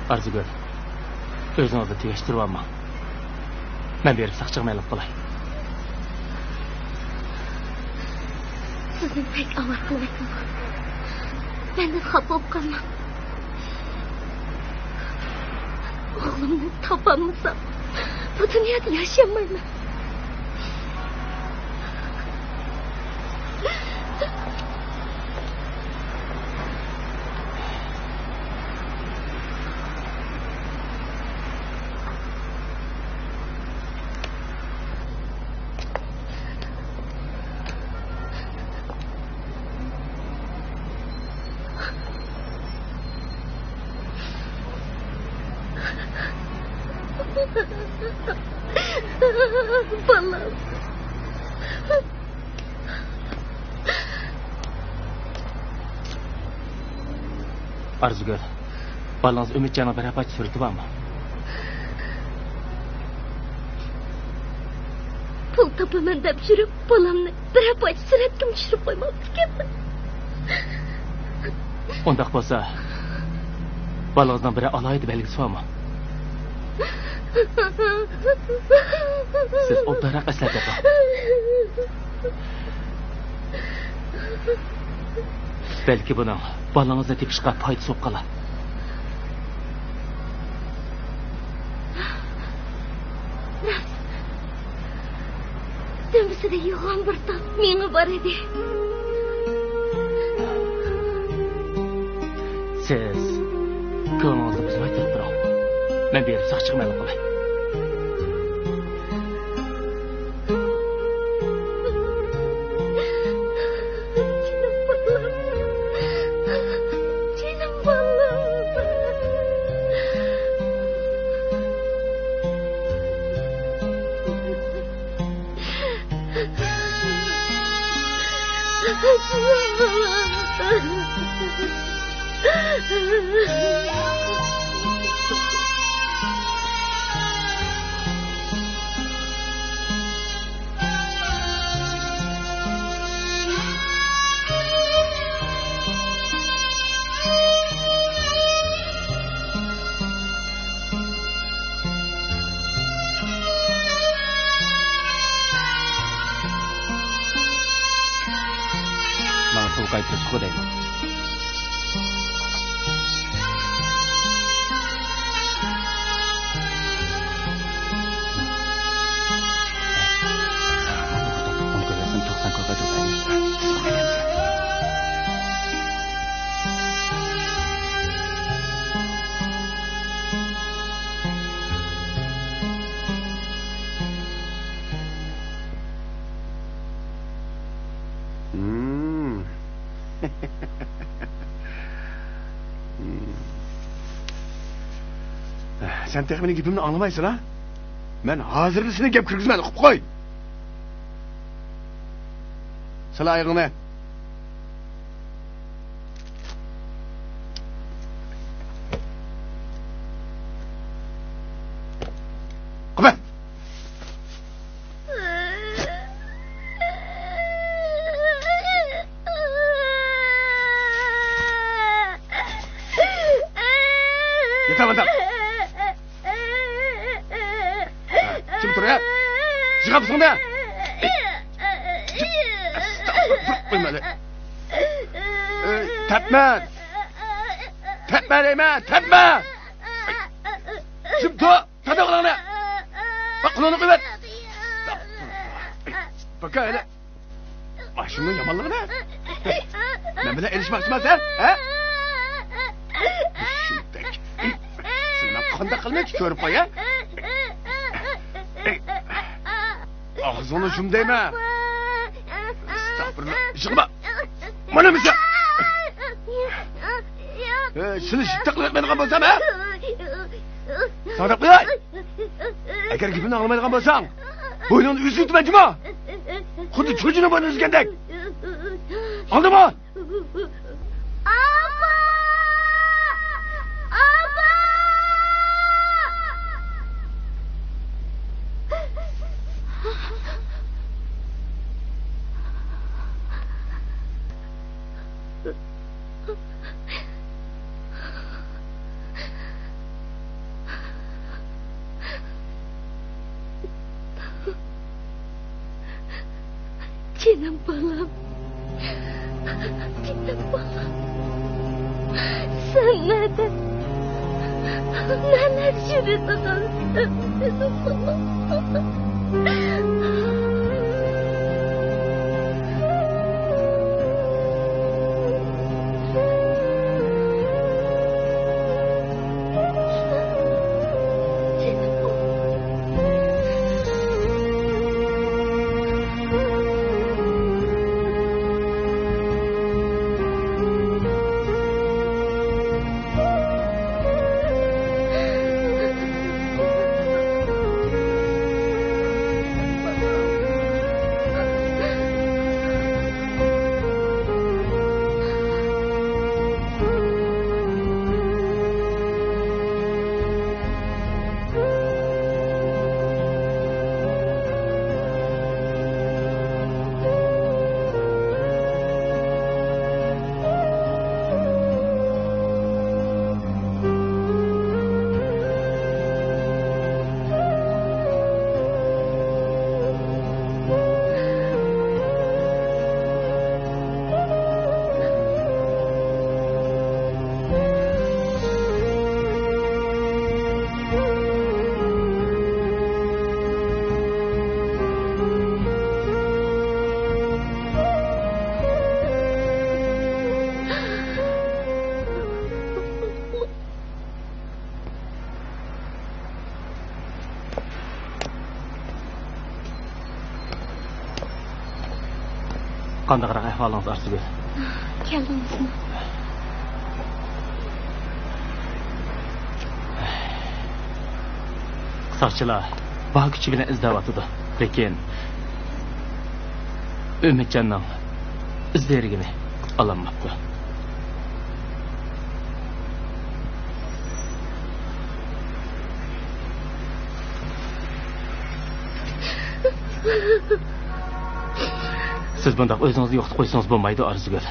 ئارزۇگۈل، ئۆزىڭىزنى تۈگەشتۈرۈۋالماڭ. مەن بېرىپ ساقچىغا مەلۇم قىلاي. سىزنى بەك ئاۋارە قىلىۋەتتىم. مەندىن خاپا بولۇپ قالماڭ. ئوغلۇمنى تاپالمىسام، بۇ دۇنيادا ياشىيالمايمەن. بالام. ئارزۇگۈل، بالىڭىز ئۈمىدجاننىڭ بىرەر پارچە سۈرىتى بارمۇ؟ پۇل تاپىمەن دەپ يۈرۈپ، بالامنى بىرەر پارچە سۈرەتكىمۇ چۈشۈرۈپ قويماپتىكەنمەن. ئۇنداق بولسا، بالىڭىزنىڭ بىرەر ئالاھىدە بەلگىسى بارمۇ؟ سىز ئوبدانراق ئەسلەپ بېقىڭ. بەلكى بۇنىڭ بالىڭىزنى تېپىشقا پايدىسى بولۇپ قالار. دۈمبىسىدە يوغان بىر تال مېڭە بار ئىدى. سىز كۆڭلىڭىزنى بۇزماي تۇرۇپ تۇرۇڭ. مەن بېرىپ ساقچىغا مەلۇم قىلاي. جېنىم بالام. جېنىم بالام. ماڭا پۇل قايتۇرۇپ دەيمەن. سەن تېخى مېنىڭ گېپىمنى ئاڭلىمايسەن ھە؟ مەن ھازىرلا سېنى گەپ كىرگۈزىمەن، ئۇقۇپ قوي. سالا ئايىغىڭنى. قوپە! يېتەمدىم. جىم تۇر ھە. يىغامسەن دە. ئەستەغپۇرۇللا. تەپمە. تەپمە دەيمەن، تەپمە. جىم تۇر. تەدە قولۇڭنى. باق، قولۇڭنى قويۇۋەت. باكا ھېلى. ئاشۇنىڭ يامانلىقى نە؟ مەن بىلەن ئېلىشماقچىما سەن، ھە؟ مۇشۇندەك. سېنى مەن قانداق قىلىمەن كۆرۈپ قوي، ھە؟ ئاغزىڭنى يۇم دەيمەن. ئەستەغپۇرۇللا. يىغلىما. مانا مىسا. ئەي، سېنى شىتتاق قىلىۋەتمەيدىغان بولسام، ھە؟ ساڭا دەپ قوياي. ئەگەر گېپىمنى ئاڭلىمايدىغان بولساڭ، بوينۇڭنى ئۈزۈۋېتىمەن جۇمۇ. خۇددى چۈجىنىڭ بوينىنى ئۈزگەندەك. ئاڭلىدىڭمۇ؟ ئاپا! ئاپا! جېنىم بالام، جېنىم بالام، سەن نەدە؟ نەلەردە يۈرىدىغانسەن، جېنىم بالام؟ قانداقراق ئەھۋالىڭىز، ئارزۇگۈل؟ كەلدىڭىزمۇ؟ ساقچىلار بار كۈچى بىلەن ئىزدەۋاتىدۇ، لېكىن ئۈمىدجاننىڭ ئىز دېرىكىنى ئالالماپتۇ. سىز بۇنداق ئۆزىڭىزنى يوقىتىپ قويسىڭىز بولمايدۇ، ئارزۇگۈل.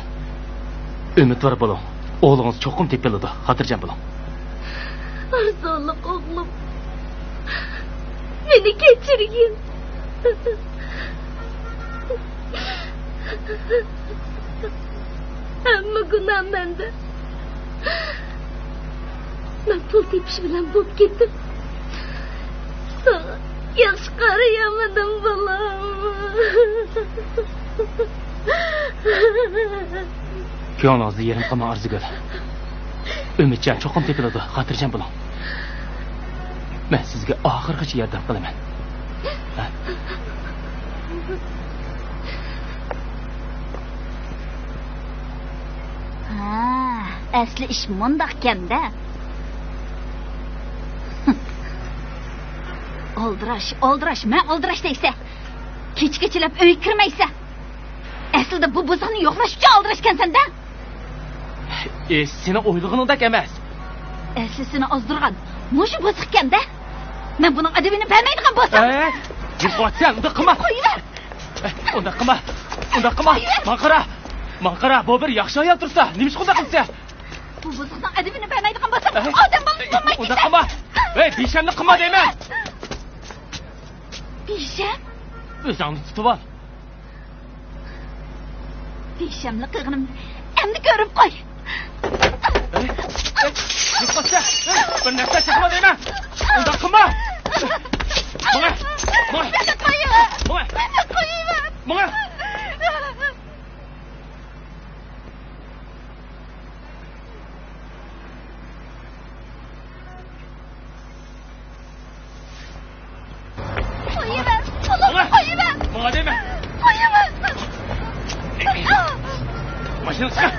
ئۈمىدۋار بولۇڭ. ئوغلىڭىز چوقۇم تېپىلىدۇ. خاتىرجەم بولۇڭ. ئارزۇلۇق ئوغلۇم، مېنى كەچۈرگىن. ھەممە گۇناھ مەندە. مەن پۇل تېپىش بىلەن بوپ كېتىپ، ساڭا ياخشى قارىيالمىدىم، بالام. كۆڭلىڭىزنى يېرىم قىلماڭ، ئارزۇگۈل. ئۈمىدجان چوقۇم تېپىلىدۇ، خاتىرجەم بولۇڭ. مەن سىزگە ئاخىرغىچە ياردەم قىلىمەن. ھە؟ ھە، ئەسلى ئىش مۇنداقكەن-دە. ئالدىراش، ئالدىراش، مەن ئالدىراش دەيسە. كېچە-كېچىلەپ ئۆيگە كىرمەيسە. ئەسلىدە بۇ بۇزۇقنى يوقلاش ئۈچۈن ئالدىراشكەنسەن-دە. ئى، سېنىڭ ئويلىغىنىڭدەك ئەمەس. ئەسلى سېنى ئازدۇرغان مۇشۇ بۇزۇقكەن-دە. مەن بۇنىڭ ئەدىپىنى بەرمەيدىغان بولسام. ئەي، يىقىۋاتىسەن، ئۇنداق قىلما. قويۇۋەر. ئەي، ئۇنداق قىلما. ئۇنداق قىلما. قويۇۋەر. ماڭا قارا. ماڭا قارا، بۇ بىر ياخشى ئايال تۇرسا، نېمىشقا ئۇنداق قىلىسەن؟ بۇ بۇزۇقنىڭ ئەدىپىنى بەرمەيدىغان بولسام، ئەي، ئادەم بولۇپ بولماي ئۇنداق كېتەم. قىلما. ئەي، بىشەملىك قىلما دەيمەن. بىشەم؟ ئۆزۈڭنى تۇتۇۋال. بىشەملىك قىلغىنىمنى ئەمدى كۆرۈپ قوي. ئەي، ئەي، يوقاتسا، ئەي، بىر نەرسە چىقما دەيمەن. ئۇنداق قىلما. ماڭا، ماڭا. مېنى قويۇۋەر. ماڭا. مېنى قويۇۋەر. ماڭا. قويۇۋەر! ماڭا! قويۇۋەر! ماڭا دەيمەن! قويۇۋەر! ماشىنىغا چىق!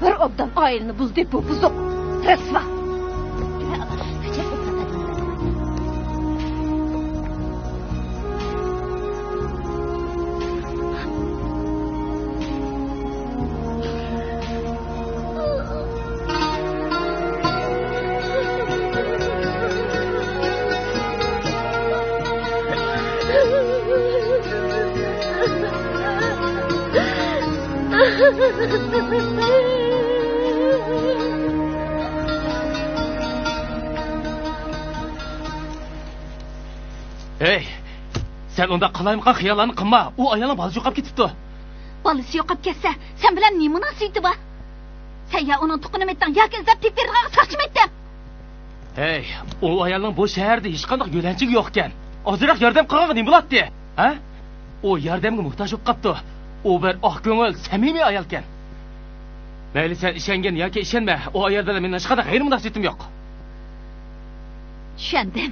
بىر ئوبدان ئائىلىنى بۇزدى بۇ بۇزۇق، رەسۋا. ھەي، سەن ئۇنداق قالايمىقان خىياللارنى قىلما. ئۇ ئايالنىڭ بالىسى يوقاپ كېتىپتۇ. بالىسى يوقاپ كەتسە، سەن بىلەن نېمە مۇناسىۋىتى بار؟ سەن يا ئۇنىڭ تۇغقىنىمىتتىڭ ياكى ئىزدەپ تېپىپ بېرىدىغانغا ساقچىمىتتىڭ؟ ھەي، ئۇ ئايالنىڭ بۇ شەھەردە ھېچقانداق يۆلەنچۈكى يوقكەن. ئازراق ياردەم قىلغانغا نېمە بولاتتى؟ ھە؟ ئۇ ياردەمگە موھتاج بولۇپ قاپتۇ. ئۇ بىر ئاق كۆڭۈل، سەمىمىي ئايالكەن. مەيلى، سەن ئىشەنگىن ياكى ئىشەنمە، ئۇ ئايال بىلەن مېنىڭ ھېچقانداق غەيرىي مۇناسىۋىتىم يوق. چۈشەندىم.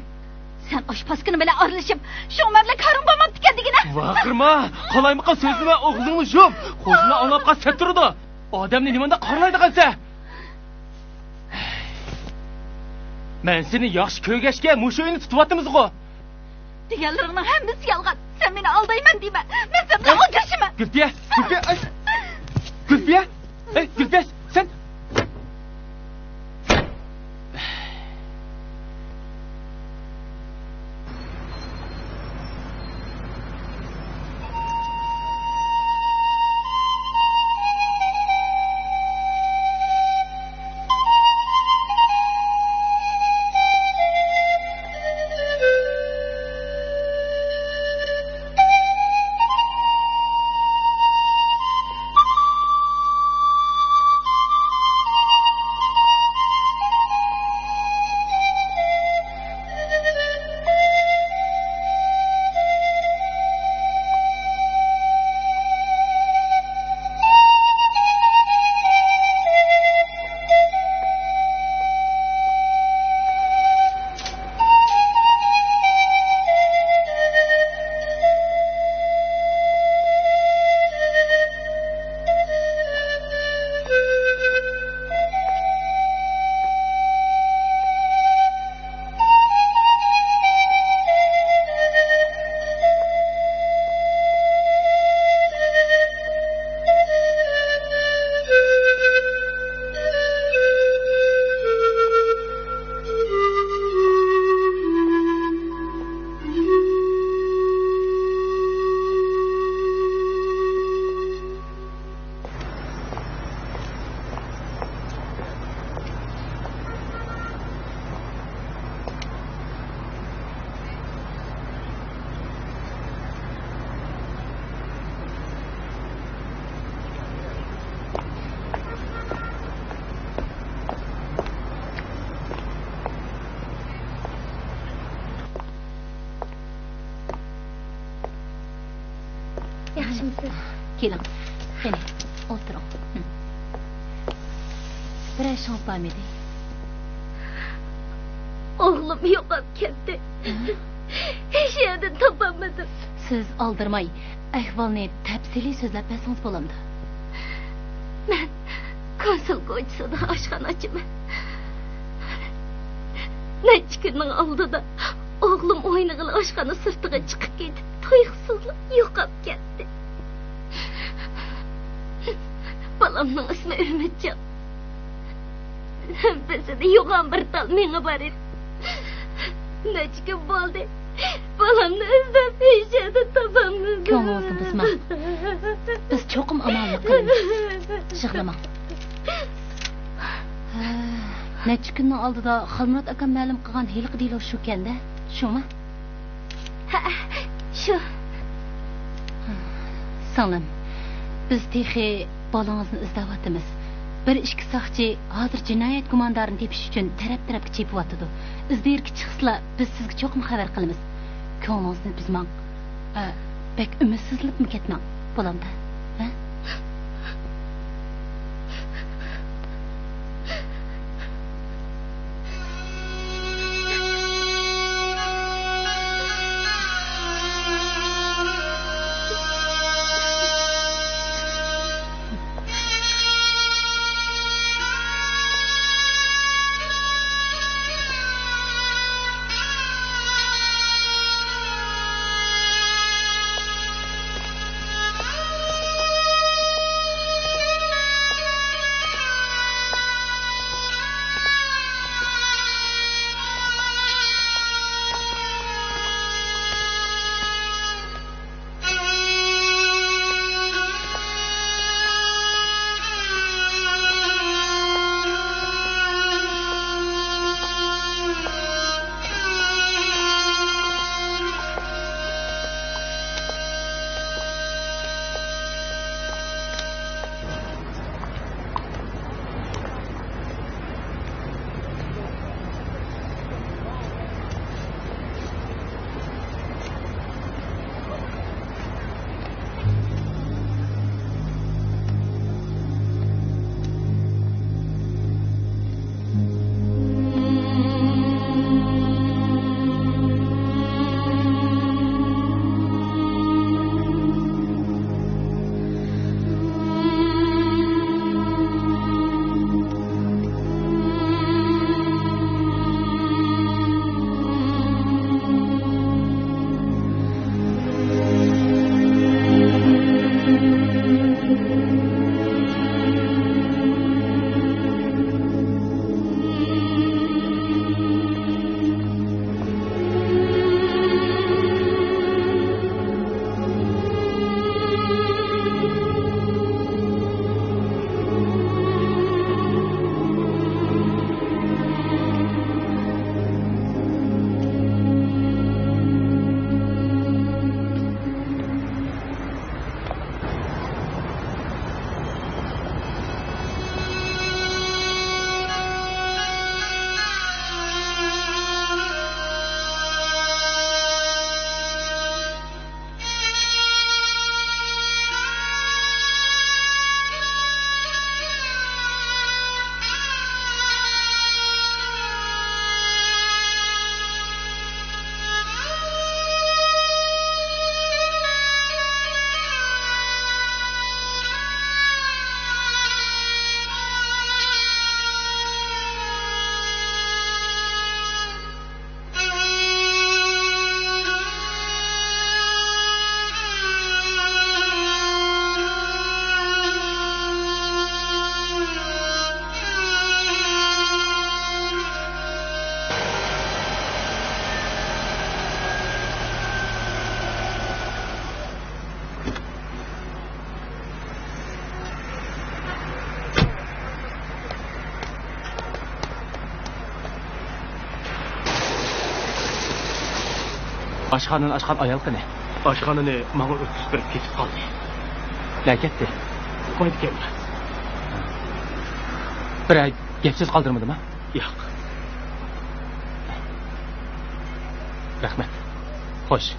سەن ئاشۇ پاسكىنا بىلەن ئارىلىشىپ، شۇڭا مەن بىلەن كارىڭ بولماپتىكەن دېگىنە. ۋارقىرىما! قالايمىقان سۆزلىمە، ئاغزىڭنى يۇم. خوجىنا ئاڭلاپ قالسا سەت تۇرىدۇ. ئادەمنى نېمانداق قارىلايدىغانسەن؟ مەن سېنى ياخشى كۆرگەچكە مۇشۇ ئۆينى تۇتۇۋاتىمىزغۇ؟ دېگەنلىرىڭنىڭ ھەممىسى يالغان. سەن مېنى ئالدايمەن دەيمەن. مەن سەن بىلەن ئۇچرىشىمەن. گۈلپىيە، گۈلپىيە، ئاي. گۈلپىيە، سەن. ياخشىمۇسىز؟ كېلىڭ، قېنى، ئولتۇرۇڭ. بىرەر ئىشىڭىز بارمىدى؟ ئوغلۇم يوقاپ كەتتى. ھە؟ ھېچ يەردىن تاپالمىدىم. سىز ئالدىرىماي، ئەھۋالنى تەپسىلىي سۆزلەپ بەرسىڭىز بولامدۇ؟ مەن كونسۇل كوچىسىدا ئاشخانا ئاچىمەن. نەچچە كۈننىڭ ئالدىدا ئوغلۇم ئوينىغىلى ئاشخانا سىرتىغا چىقىپ كېتىپ، تۇيۇقسىزلا يوقاپ كەتتى. بالامنىڭ ئىسمى ئۈمىدجان. نەپىسىدە يوغان بىر تال مېڭە بار ئىدى. نەچچە كۈن بولدى. بالامنى ئىزدەپ ھېچ يەردە تاپالمىدىم. كۆڭلىڭىزنى بۇزماڭ. بىز چوقۇم ئامانلىق قىلىمىز. يىغلىماڭ. ھە، نەچچە كۈننىڭ ئالدىدا خالمۇرات ئاكام مەلۇم قىلغان ھېلىقى دېلو شۇكەن-دە، شۇمۇ؟ ھە، شۇ. سىڭلىم، بىز تېخى بالىڭىزنى ئىزدەۋاتىمىز. بىر ئىككى ساقچى ھازىر جىنايەت گۇماندارىنى تېپىش ئۈچۈن تەرەپ-تەرەپكە چېپىۋاتىدۇ. ئىز دېرىكى چىقسىلا، بىز سىزگە چوقۇم خەۋەر قىلىمىز. كۆڭلىڭىزنى بۈزمەڭ. ئە، بەك ئۈمىدسىزلىنىپمۇ كەتمەڭ. بولامدۇ؟ ھە؟ ئاشخانىنى ئاچقان ئايال قېنى؟ ئاشخانىنى ماڭا ئۆتكۈزۈپ بېرىپ كېتىپ قالدى. نەگە كەتتى؟ ئۇخلايدىكەنلا. بىرەر گەپ سۆز قالدۇرمىدىما؟ ياق. رەھمەت. خوش.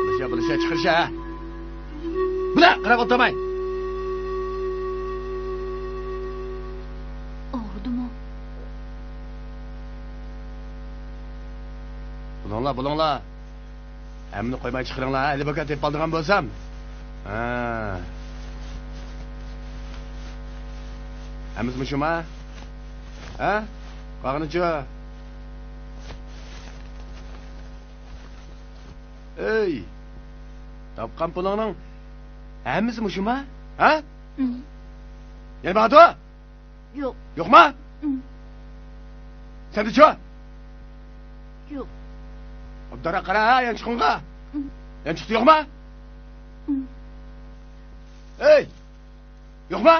بولۇشە، بولۇشە، چىقىرىشە. بۇنى قاراپ ئولتۇرماي. ئاغرىدىمۇ؟ بولۇڭلار، بولۇڭلار. ھەممىنى قويماي چىقىرىڭلار، ھە، ئەلبەككە تېپىپ ئالىدىغان بولسام. ھە. ھەممىسى مۇشۇما؟ ھە؟ قالغىنىچۇ؟ ئەي، تاپقان پۇلۇڭنىڭ ھەممىسى مۇشۇما؟ ھە؟ ئىم. يەنە بارىدۇ؟ يوق. يوقما؟ ئىم. سەندىچۇ؟ يوق. ئوبدانراق قارا، ھە، يانچۇقۇڭغا. ئىم. يانچۇقتا يوقما؟ ئىم. ئەي! يوقما؟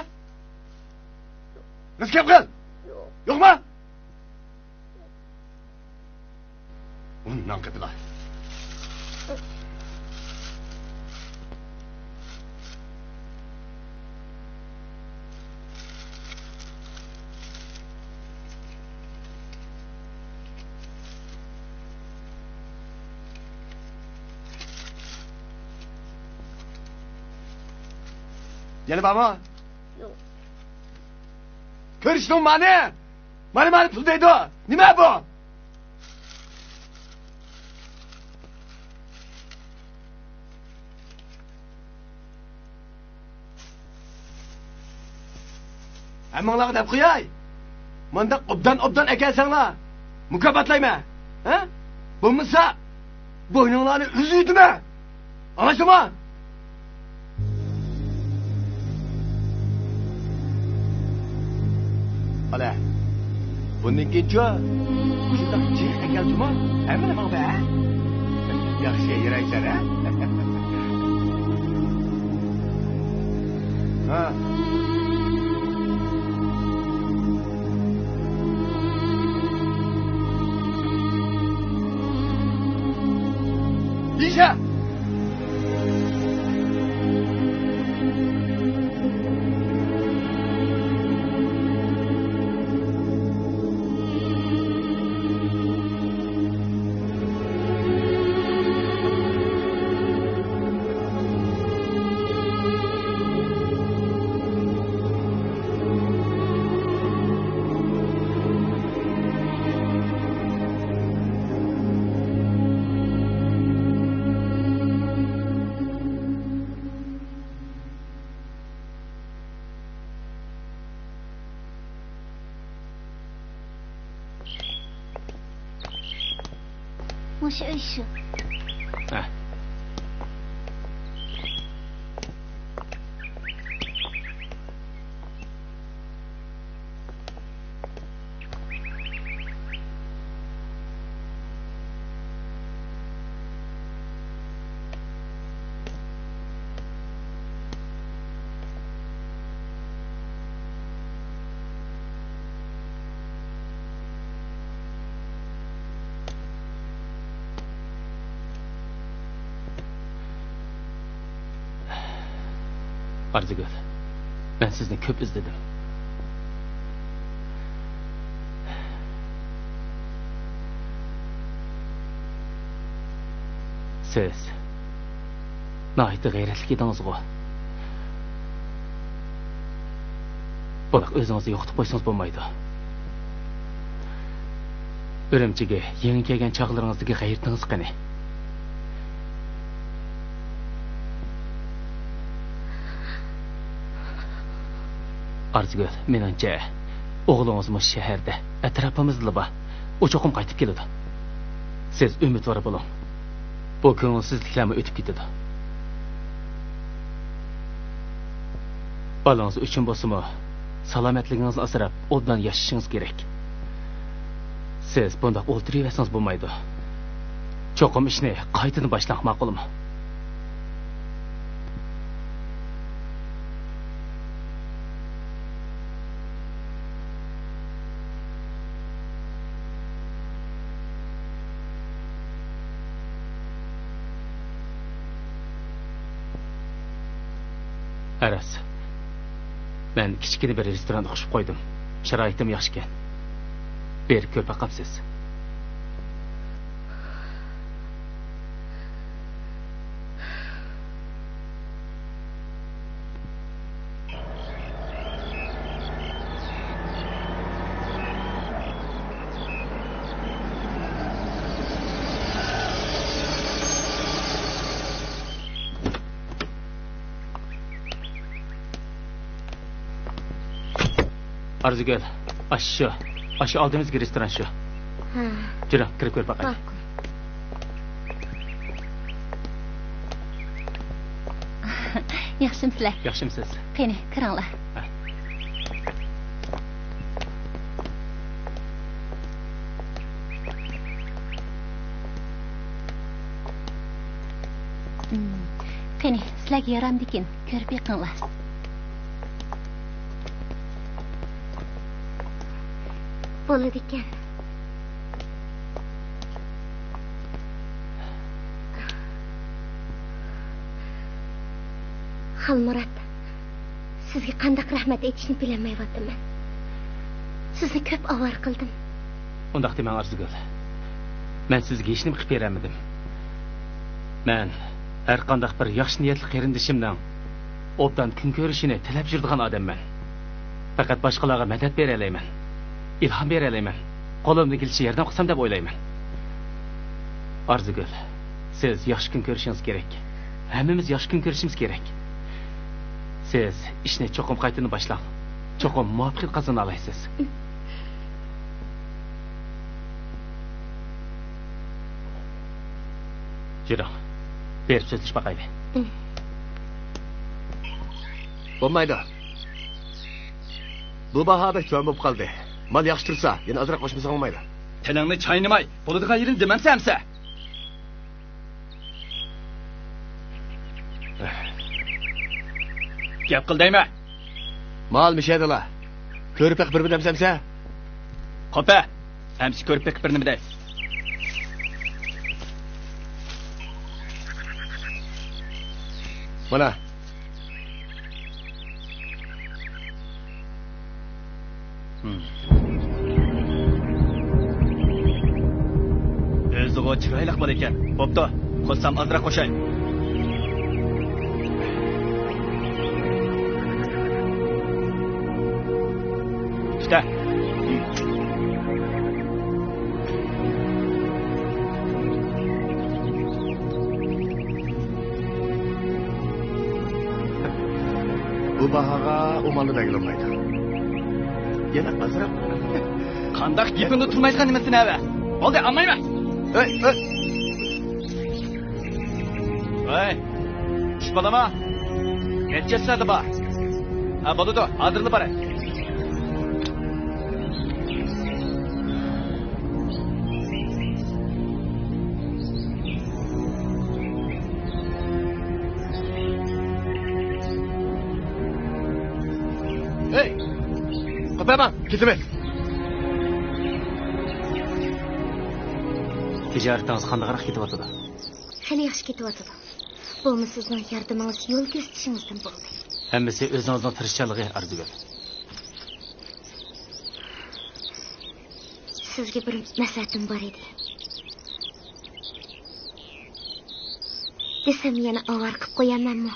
راست گەپ قىل. يوق. يوقما؟ ئۇنداق قىپلا. يەنە بارمۇ؟ يوق. كۆرۈشتۈڭ مانى؟ مانا، مانا پۇل دەيدۇ. نېمە بۇ؟ ھەممىڭلارغا دەپ قوياي. مانداق ئوبدان-ئوبدان ئەكەلسەڭلار، مۇكاپاتلايمەن. ھە؟ بولمىسا، بوينۇڭلارنى ئۈزۈۋېتىمەن. ئاڭلاشتىڭمۇ؟ ئالە، بۇندىن كېيىنچۇ مۇشۇنداق جىق ئەكەلسىمۇ، ھەممىنى ماڭا بەر. ياخشى، يۈرەيسەن، ھە؟ ھە. يېشە! مۇشۇ ئۆي شۇ. ھە. ئارزۇگۈل، مەن سىزنى كۆپ ئىزدىدىم. سىز ناھايىتى غەيرەتلىك ئىدىڭىزغۇ. بۇنداق ئۆزىڭىزنى يوقىتىپ قويسىڭىز بولمايدۇ. ئۈرۈمچىگە يېڭى كەلگەن چاغلىرىڭىزدىكى غەيرىتىڭىز قېنى؟ ئارزۇگۈل، مېنىڭچە، ئوغلىڭىز مۇشۇ شەھەردە، ئەتراپىمىزدىلا بار. ئۇ چوقۇم قايتىپ كېلىدۇ. سىز ئۈمىدۋار بولۇڭ. بۇ كۆڭۈلسىزلىكلەرمۇ ئۆتۈپ كېتىدۇ. بالىڭىز ئۈچۈن بولسىمۇ، سالامەتلىكىڭىزنى ئاسراپ، ئوبدان ياشىشىڭىز كېرەك. سىز بۇنداق ئولتۇرۇۋەرسىڭىز بولمايدۇ. چوقۇم ئىشنى قايتىدىن باشلاڭ، ماقۇلمۇ؟ ئەرەس، مەن كىچىككىنە بىر رېستوران ئۇقۇشۇپ قويدۇم. شارائىتىمۇ ياخشىكەن. بېرىپ كۆرۈپ باقامسىز؟ ئارزۇگۈل، ئاشۇ، ئاشۇ ئالدىمىزدىكى رېستوران شۇ. ھە. جۈرۈڭ، كىرىپ كۆرۈپ باقايلى. ماقۇل. ياخشىمۇسىلەر؟ ياخشىمۇسىز؟ قېنى، كىرىڭلار. ھە. مم. قېنى، سىلەرگە يارامدىكىن، كۆرۈپ بېقىڭلار. بولىدىكەن. خالمۇرات، سىزگە قانداق رەھمەت ئېيتىشنى بىلەلمەيۋاتىمەن. سىزنى كۆپ ئاۋارە قىلدىم. ئۇنداق دېمەڭ، ئارزۇگۈل. مەن سىزگە ھېچنېمە قىلىپ بېرەلمىدىم. مەن ھەر قانداق بىر ياخشى نىيەتلىك قېرىندىشىمنىڭ ئوبدان كۈن كۆرۈشىنى تىلەپ يۈرىدىغان ئادەممەن. پەقەت باشقىلارغا مەدەت بېرەلەيمەن، ئىلھام بېرەلەيمەن، قولۇمدىن كېلىشىچە ياردەم قىلسام دەپ ئويلايمەن. ئارزۇگۈل، سىز ياخشى كۈن كۆرۈشىڭىز كېرەك. ھەممىمىز ياخشى كۈن كۆرۈشىمىز كېرەك. سىز ئىشنى چوقۇم قايتىدىن باشلاڭ. چوقۇم مۇۋەپپەقىيەت قازىنالايسىز. يۈرۈڭ. بېرىپ سۆزلىشىپ باقايلى. بولمايدۇ. بۇ باھا بەك تۆۋەن بولۇپ قالدى. مال ياخشى تۇرسا، يەنە ئازراق قوشمىساڭ بولمايدۇ. تىلىڭنى چاينىماي، بولىدىغان يېرىنى دېمەمسەن ئەمسە. گەپ قىل دەيمەن. مال مىشەدىلا. كۆرۈپ بېقىپ بىر نېمە دەمسەن ئەمسە؟ قوپە. ئەمسە كۆرۈپ بېقىپ بىر نېمە دەي. مانا. ئۆزىغۇ چىرايلىق بالا ئىكەن. بوپتۇ، قوشسام ئازراق قوشاي. ئىشتە. بۇ باھاغا ئۇ مالنى بەرگىلى بولمايدۇ. يەنە ئازراق. قانداق گېپىڭدە تۇرمايدىغان نېمىسىنى ھەۋە؟ بولدى، ئاڭلايمەن. ھەي، ھەي. ۋاي، ئىش بولامۇ؟ نەچچە سائەت بار؟ ھە، بولىدۇ، ھازىرلا باراي. ھەي! قوپالما، كېتىمىز. تىجارىتىڭىز قانداقراق كېتىۋاتىدۇ؟ خېلى ياخشى كېتىۋاتىدۇ. بۇمۇ سىزنىڭ ياردىمىڭىز، يول كۆرسىتىشىڭىزدىن بولدى. ھەممىسى ئۆزىڭىزنىڭ تىرىشچانلىقى، ئارزۇگۈل. سىزگە بىر مەسلىھەتىم بار ئىدى. دېسەم يەنە ئاۋارە قىلىپ قويامەنمۇ؟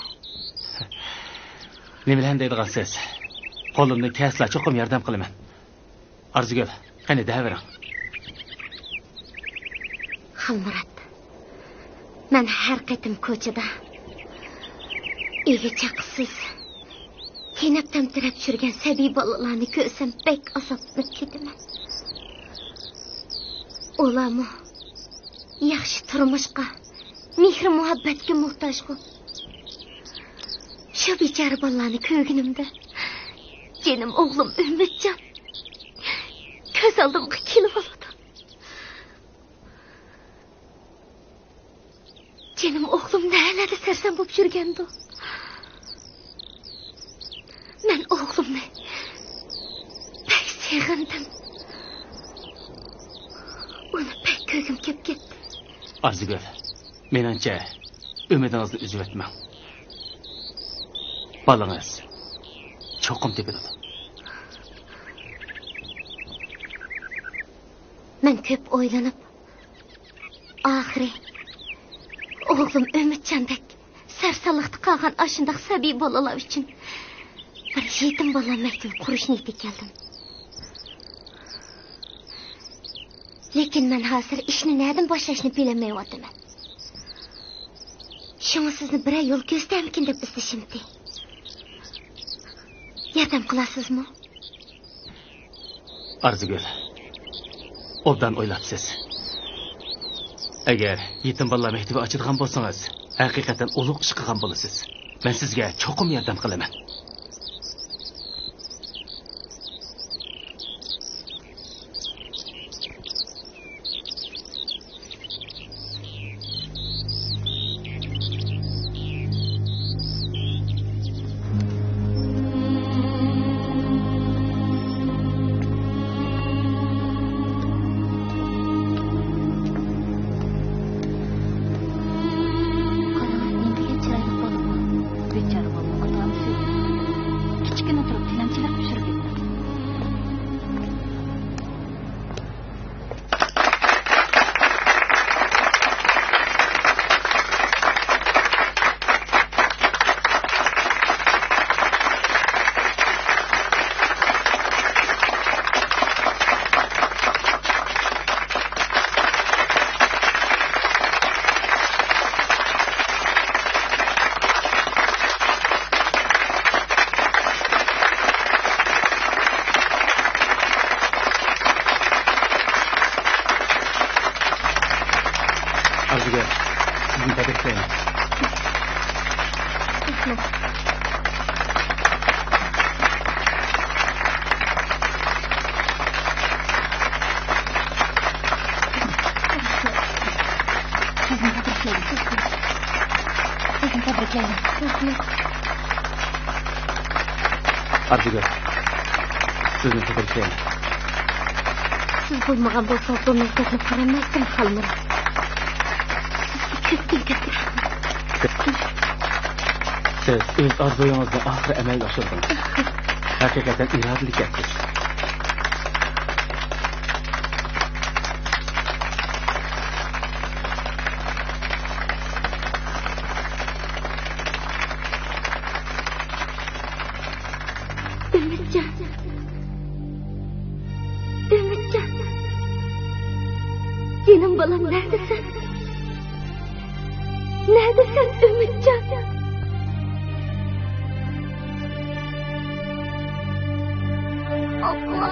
نېمىلەرنى دەيدىغانسىز؟ قولۇمدىن كەلسىلا چوقۇم ياردەم قىلىمەن. ئارزۇگۈل، قېنى دەۋېرىڭ. ئالمۇرات، مەن ھەر قېتىم كوچىدا ئىگە-چاقىسىز، يېنىپ تەمتىرەپ يۈرگەن سەبىي بالىلارنى كۆرسەم، بەك ئازابلىنىپ كېتىمەن. ئۇلارمۇ ياخشى تۇرمۇشقا، مېھرى-مۇھەببەتكە موھتاجغۇ. شۇ بىچارە بالىلارنى كۆرگىنىمدە، جېنىم ئوغلۇم ئۈمىدجان كۆز ئالدىمغا كېلىۋالىدۇ. جېنىم ئوغلۇم نەلەردە سەرسان بولۇپ يۈرگەندۇ؟ مەن ئوغلۇمنى بەك سېغىندىم. ئۇنى بەك كۆرگۈم كېلىپ كەتتى. ئارزۇگۈل، مېنىڭچە، ئۈمىدىڭىزنى ئۈزۈۋەتمەڭ. بالىڭىز چوقۇم تېپىلىدۇ. مەن كۆپ ئويلىنىپ، ئاخىرى ئوغلۇم ئۈمىدجاندەك سەرسانلىقتا قالغان ئاشۇنداق سەبىي بالىلار ئۈچۈن بىر يېتىم بالا مەكتىۋى قۇرۇش نىيىتىگە كەلدىم. لېكىن مەن ھازىر ئىشنى نەدىن باشلاشنى بىلەلمەيۋاتىمەن. شۇڭا سىزنى بىرەر يول كۆرسىتەمكىن دەپ ئىزدىشىمتى. ياردەم قىلارسىزمۇ؟ ئارزۇگۈل، ئوبدان ئويلاپسىز. ئەگەر يېتىم بالىلار مەكتىۋى ئاچىدىغان بولسىڭىز، ھەقىقەتەن ئۇلۇغ ئىش قىلغان بولىسىز. مەن سىزگە چوقۇم ياردەم قىلىمەن. قاراڭ، نېمىدېگەن چىرايلىق بالىغۇ. بىچارە بالىنىڭ ئاتا-ئانىسى يوق. كىچىككىنە تۇرۇپ تىلەمچىلىك پىشۇرۇپ يۈرىدۇ. ئارزۇگۈل، سىزنى تەبرىكلەيمەن. سىزنى تەبرىكلەيمەن. سىزنى تەبرىكلەيمەن. ئارزۇگۈل، سىزنى تەبرىكلەيمەن. سىز بولمىغان بولسىڭىز، بۇ مەكتەپنى قۇرالماستىم، خالمۇرات. سىزگە كۆپتىن كۆپ رەھمەت. سىز ئۆز ئارزۇيىڭىزنى ئاخىرى ئەمەلگە ئاشۇردىڭىز. ھەقىقەتەن ئىرادىلىك ئەركەك. ئۈمىدجان. ئۈمىدجان. جېنىم بالام، نەدىسەن؟ نەدىسەن، ئۈمىدجان؟ ئاپا.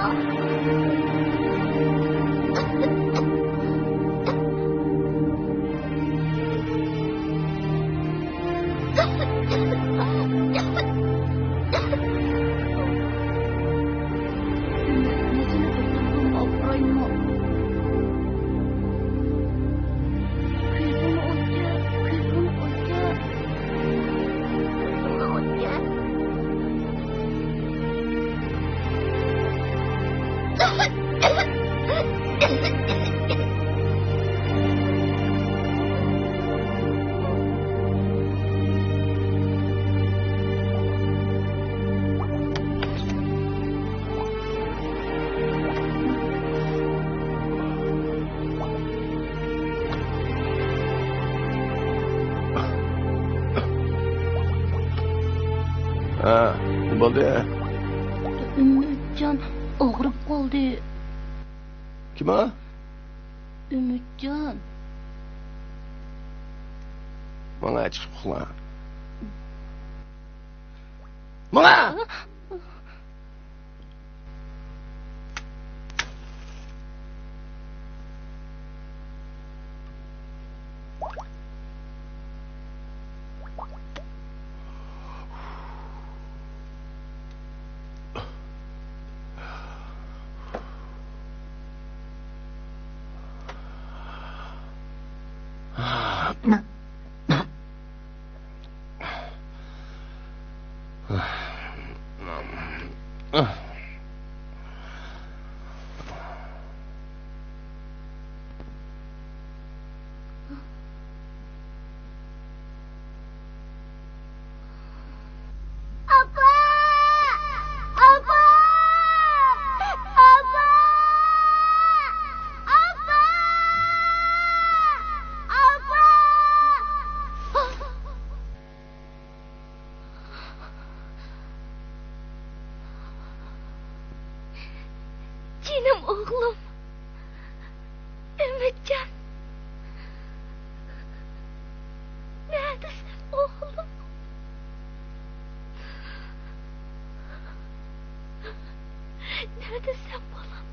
ھە، نېمە بولدى؟ ئۈمىدجان ئاغرىپ قالدى. كىم ئۇ؟ ئۈمىدجان. ماڭا چىقىپ ئۇخلا. ماڭا! ئاپا! ئاپا! ئاپا! ئاپا! ئاپا! جېنىم ئوغلۇم. ئۈمىدجان، نەدىسەن ئوغلۇم؟ نەدىسەن بالام؟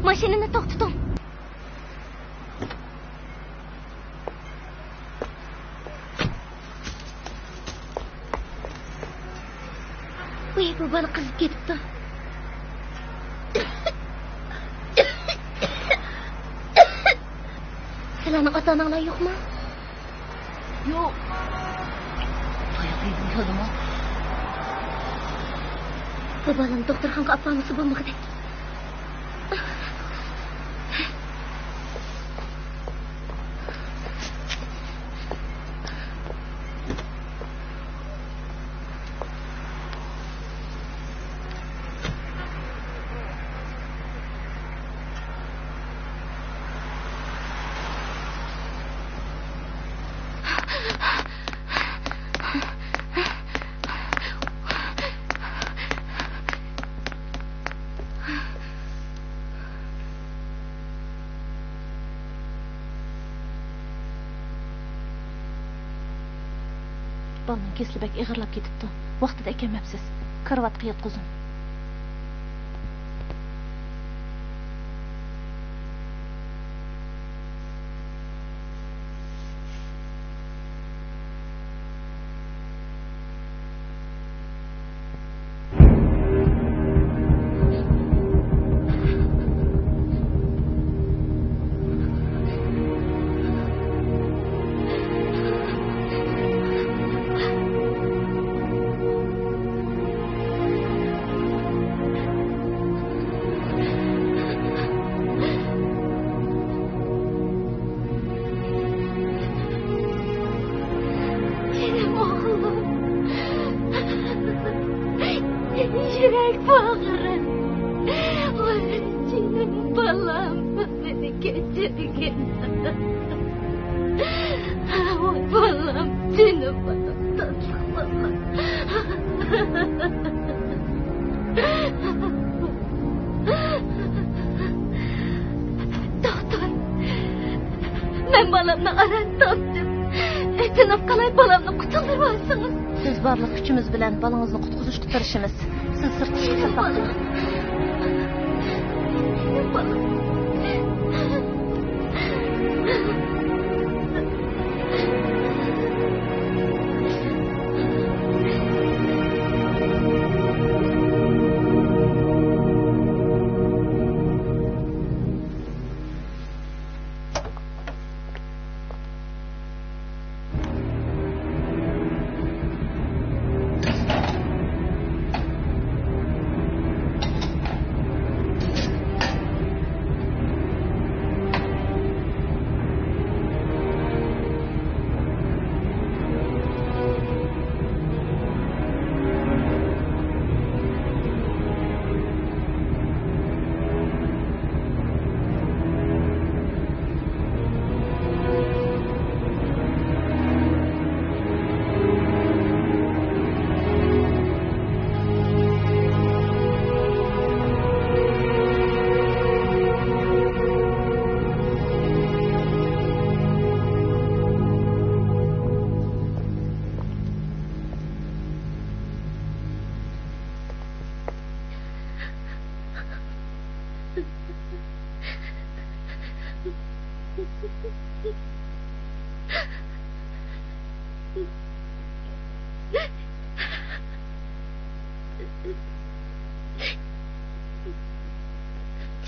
ماشىنىنى توختىتىڭ. ۋاي، بۇ بالا قىزىپ كېتىپتۇ. سىلەرنىڭ ئاتا-ئاناڭلار يوقمۇ؟ يوق. تۇيۇقسىز يوقمۇ؟ بۇ بالىنى دوختۇرخانىغا ئاپارمىسا بولمىغۇدەك. بالىنىڭ كېسىلى بەك ئېغىرلاپ كېتىپتۇ. ۋاقتىدا ئەكەلمەپسىز. كارىۋاتقا ياتقۇزۇڭ. جېنىم ئوغلۇم. يۈرەك باغرىم. ۋاي جېنىم بالام، مېنى كەچۈرگىن. ۋاي بالام، جېنىم بالام، تاتلىق بالام. دوختۇر، مەن بالامنى ئاران تاپتىم. ئېتىنىپ قالاي، بالامنى قۇتۇلدۇرۇۋالسىڭىز. سىز بارلىق كۈچىمىز بىلەن بالىڭىزنى قۇتقۇزۇشقا تىرىشىمىز. سىز سىرتقا چىقىپ ساقلاپ تۇرۇڭ. بالام.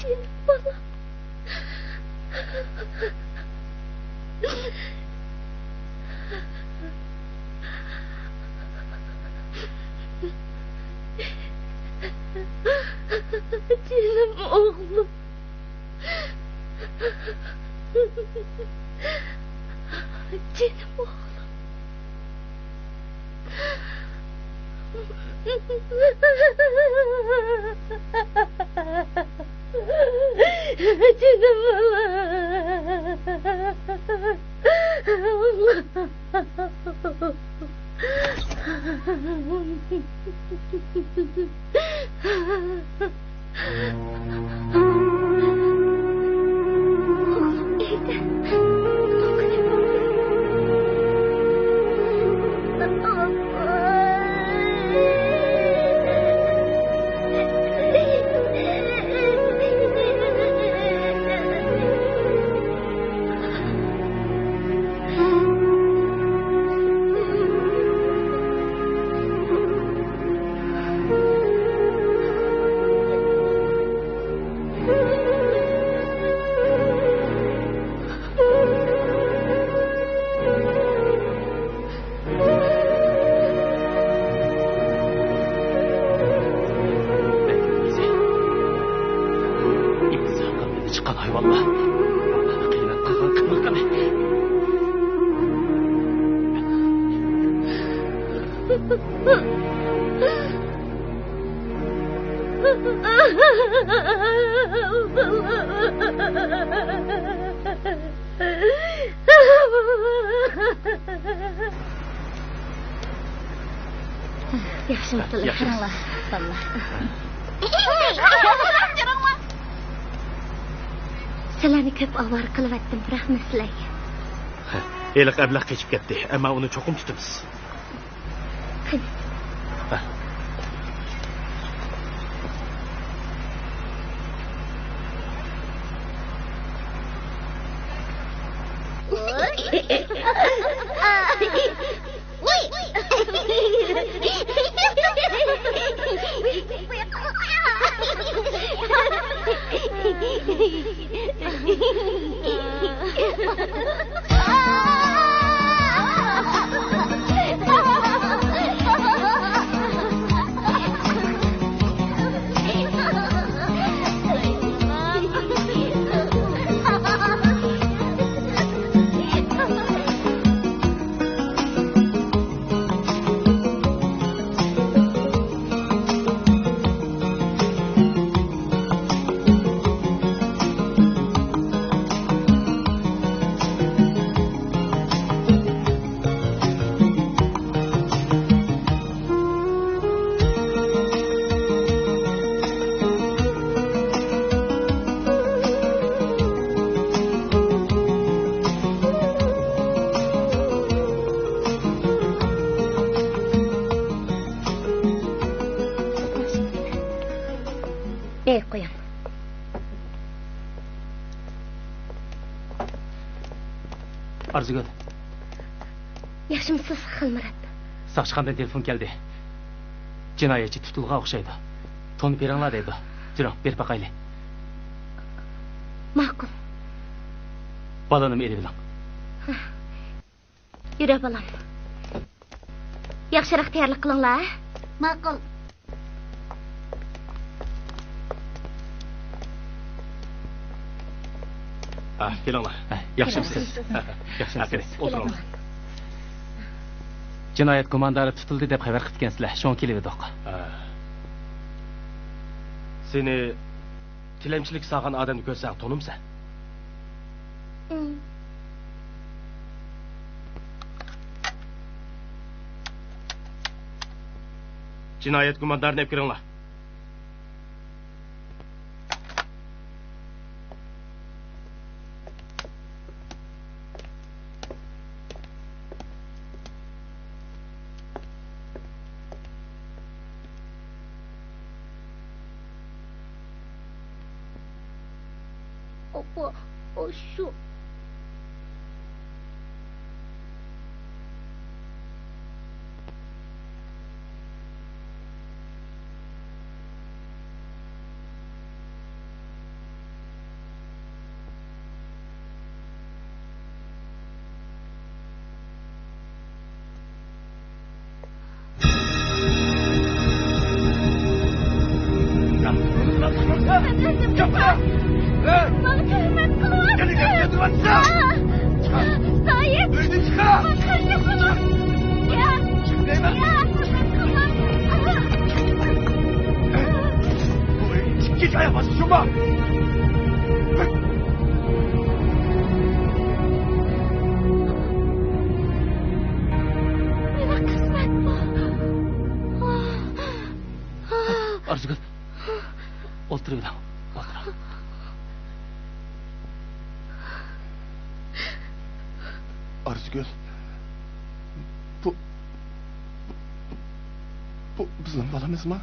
جېنىم بالام. جېنىم ئوغلۇم. جېنىم ئوغلۇم. جېنىم بالام. ئىنسانغا مېنى چىققان ھايۋانلار. قىيناپ قىلغان قىلىقىنى. ياخشىمۇسىلەر؟ ياخشىمىز. كىرىڭلار، بالىلار. سىلەرنى كۆپ ئاۋارە قىلىۋەتتىم، رەھمەت سىلەرگە. ھېلىقى ئەبلەخ قېچىپ كەتتى، ئەمما ئۇنى چوقۇم تۇتىمىز. قېنى. ئەي، قويۇڭ. ئارزۇگۈل. ياخشىمۇسىز، خالمۇرات؟ ساقچىخانىدىن تېلېفون كەلدى. جىنايەتچى تۇتۇلغان ئوخشايدۇ. تونۇپ بېرىڭلار دەيدۇ. يۈرۈڭ، بېرىپ باقايلى. ماقۇل. بالىنىمۇ ئېلىۋېلىڭ. يۈرە، بالام. ياخشىراق تەييارلىق قىلىڭلار، ھە؟ ماقۇل. ھە، كېلىڭلار. ھە، ياخشىمۇسىز؟ ھە، ھە. ياخشىمۇسىز؟ ھە، قېنى، ئولتۇرۇڭلار. جىنايەت گۇماندارى تۇتۇلدى دەپ خەۋەر قىپتىكەنسىلەر، شۇڭا كېلىۋىدۇق. ھە. سېنى تىلەمچىلىك سالغان ئادەمنى كۆرسەڭ تونۇمسەن؟ ئىم. جىنايەت گۇماندارىنى ئەپ كىرىڭلار. ئاپا، ئاشۇ. ماڭا تۆھمەت قىلىۋاتىسىز. سايىت! ئۆيدىن چىقار! ماڭا قانداق قىلىڭ! ياق! چىق دەيمەن! ياق! تۆھمەت قىلىۋاتىسىز! بۇ ئۆيگە ئىككى ئاياق باسقۇچۇم بار! نېمە قىسمەت بۇ! ئارزۇگۈل، ئولتۇرۇۋېرىڭ. ئولتۇرۇڭ. ئارزۇگۈل، بۇ، بۇ بىزنىڭ بالىمىزمۇ؟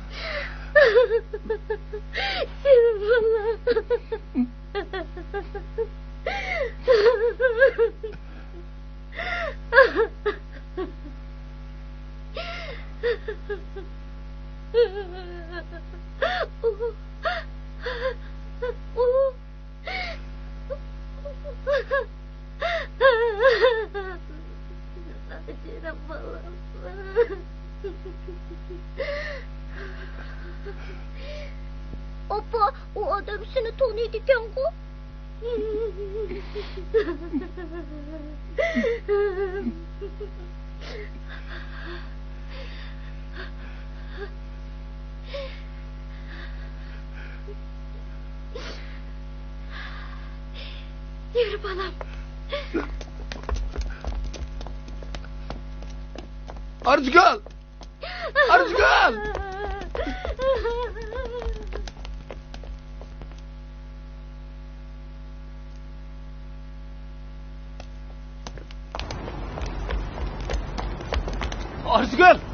سېنىڭ بالىڭ. ئاپا، ئۇ ئادەم سېنى تونۇيدىكەنغۇ؟ يۈر، بالام. ئارزۇگۈل! ئارزۇگۈل! ئارزۇگۈل!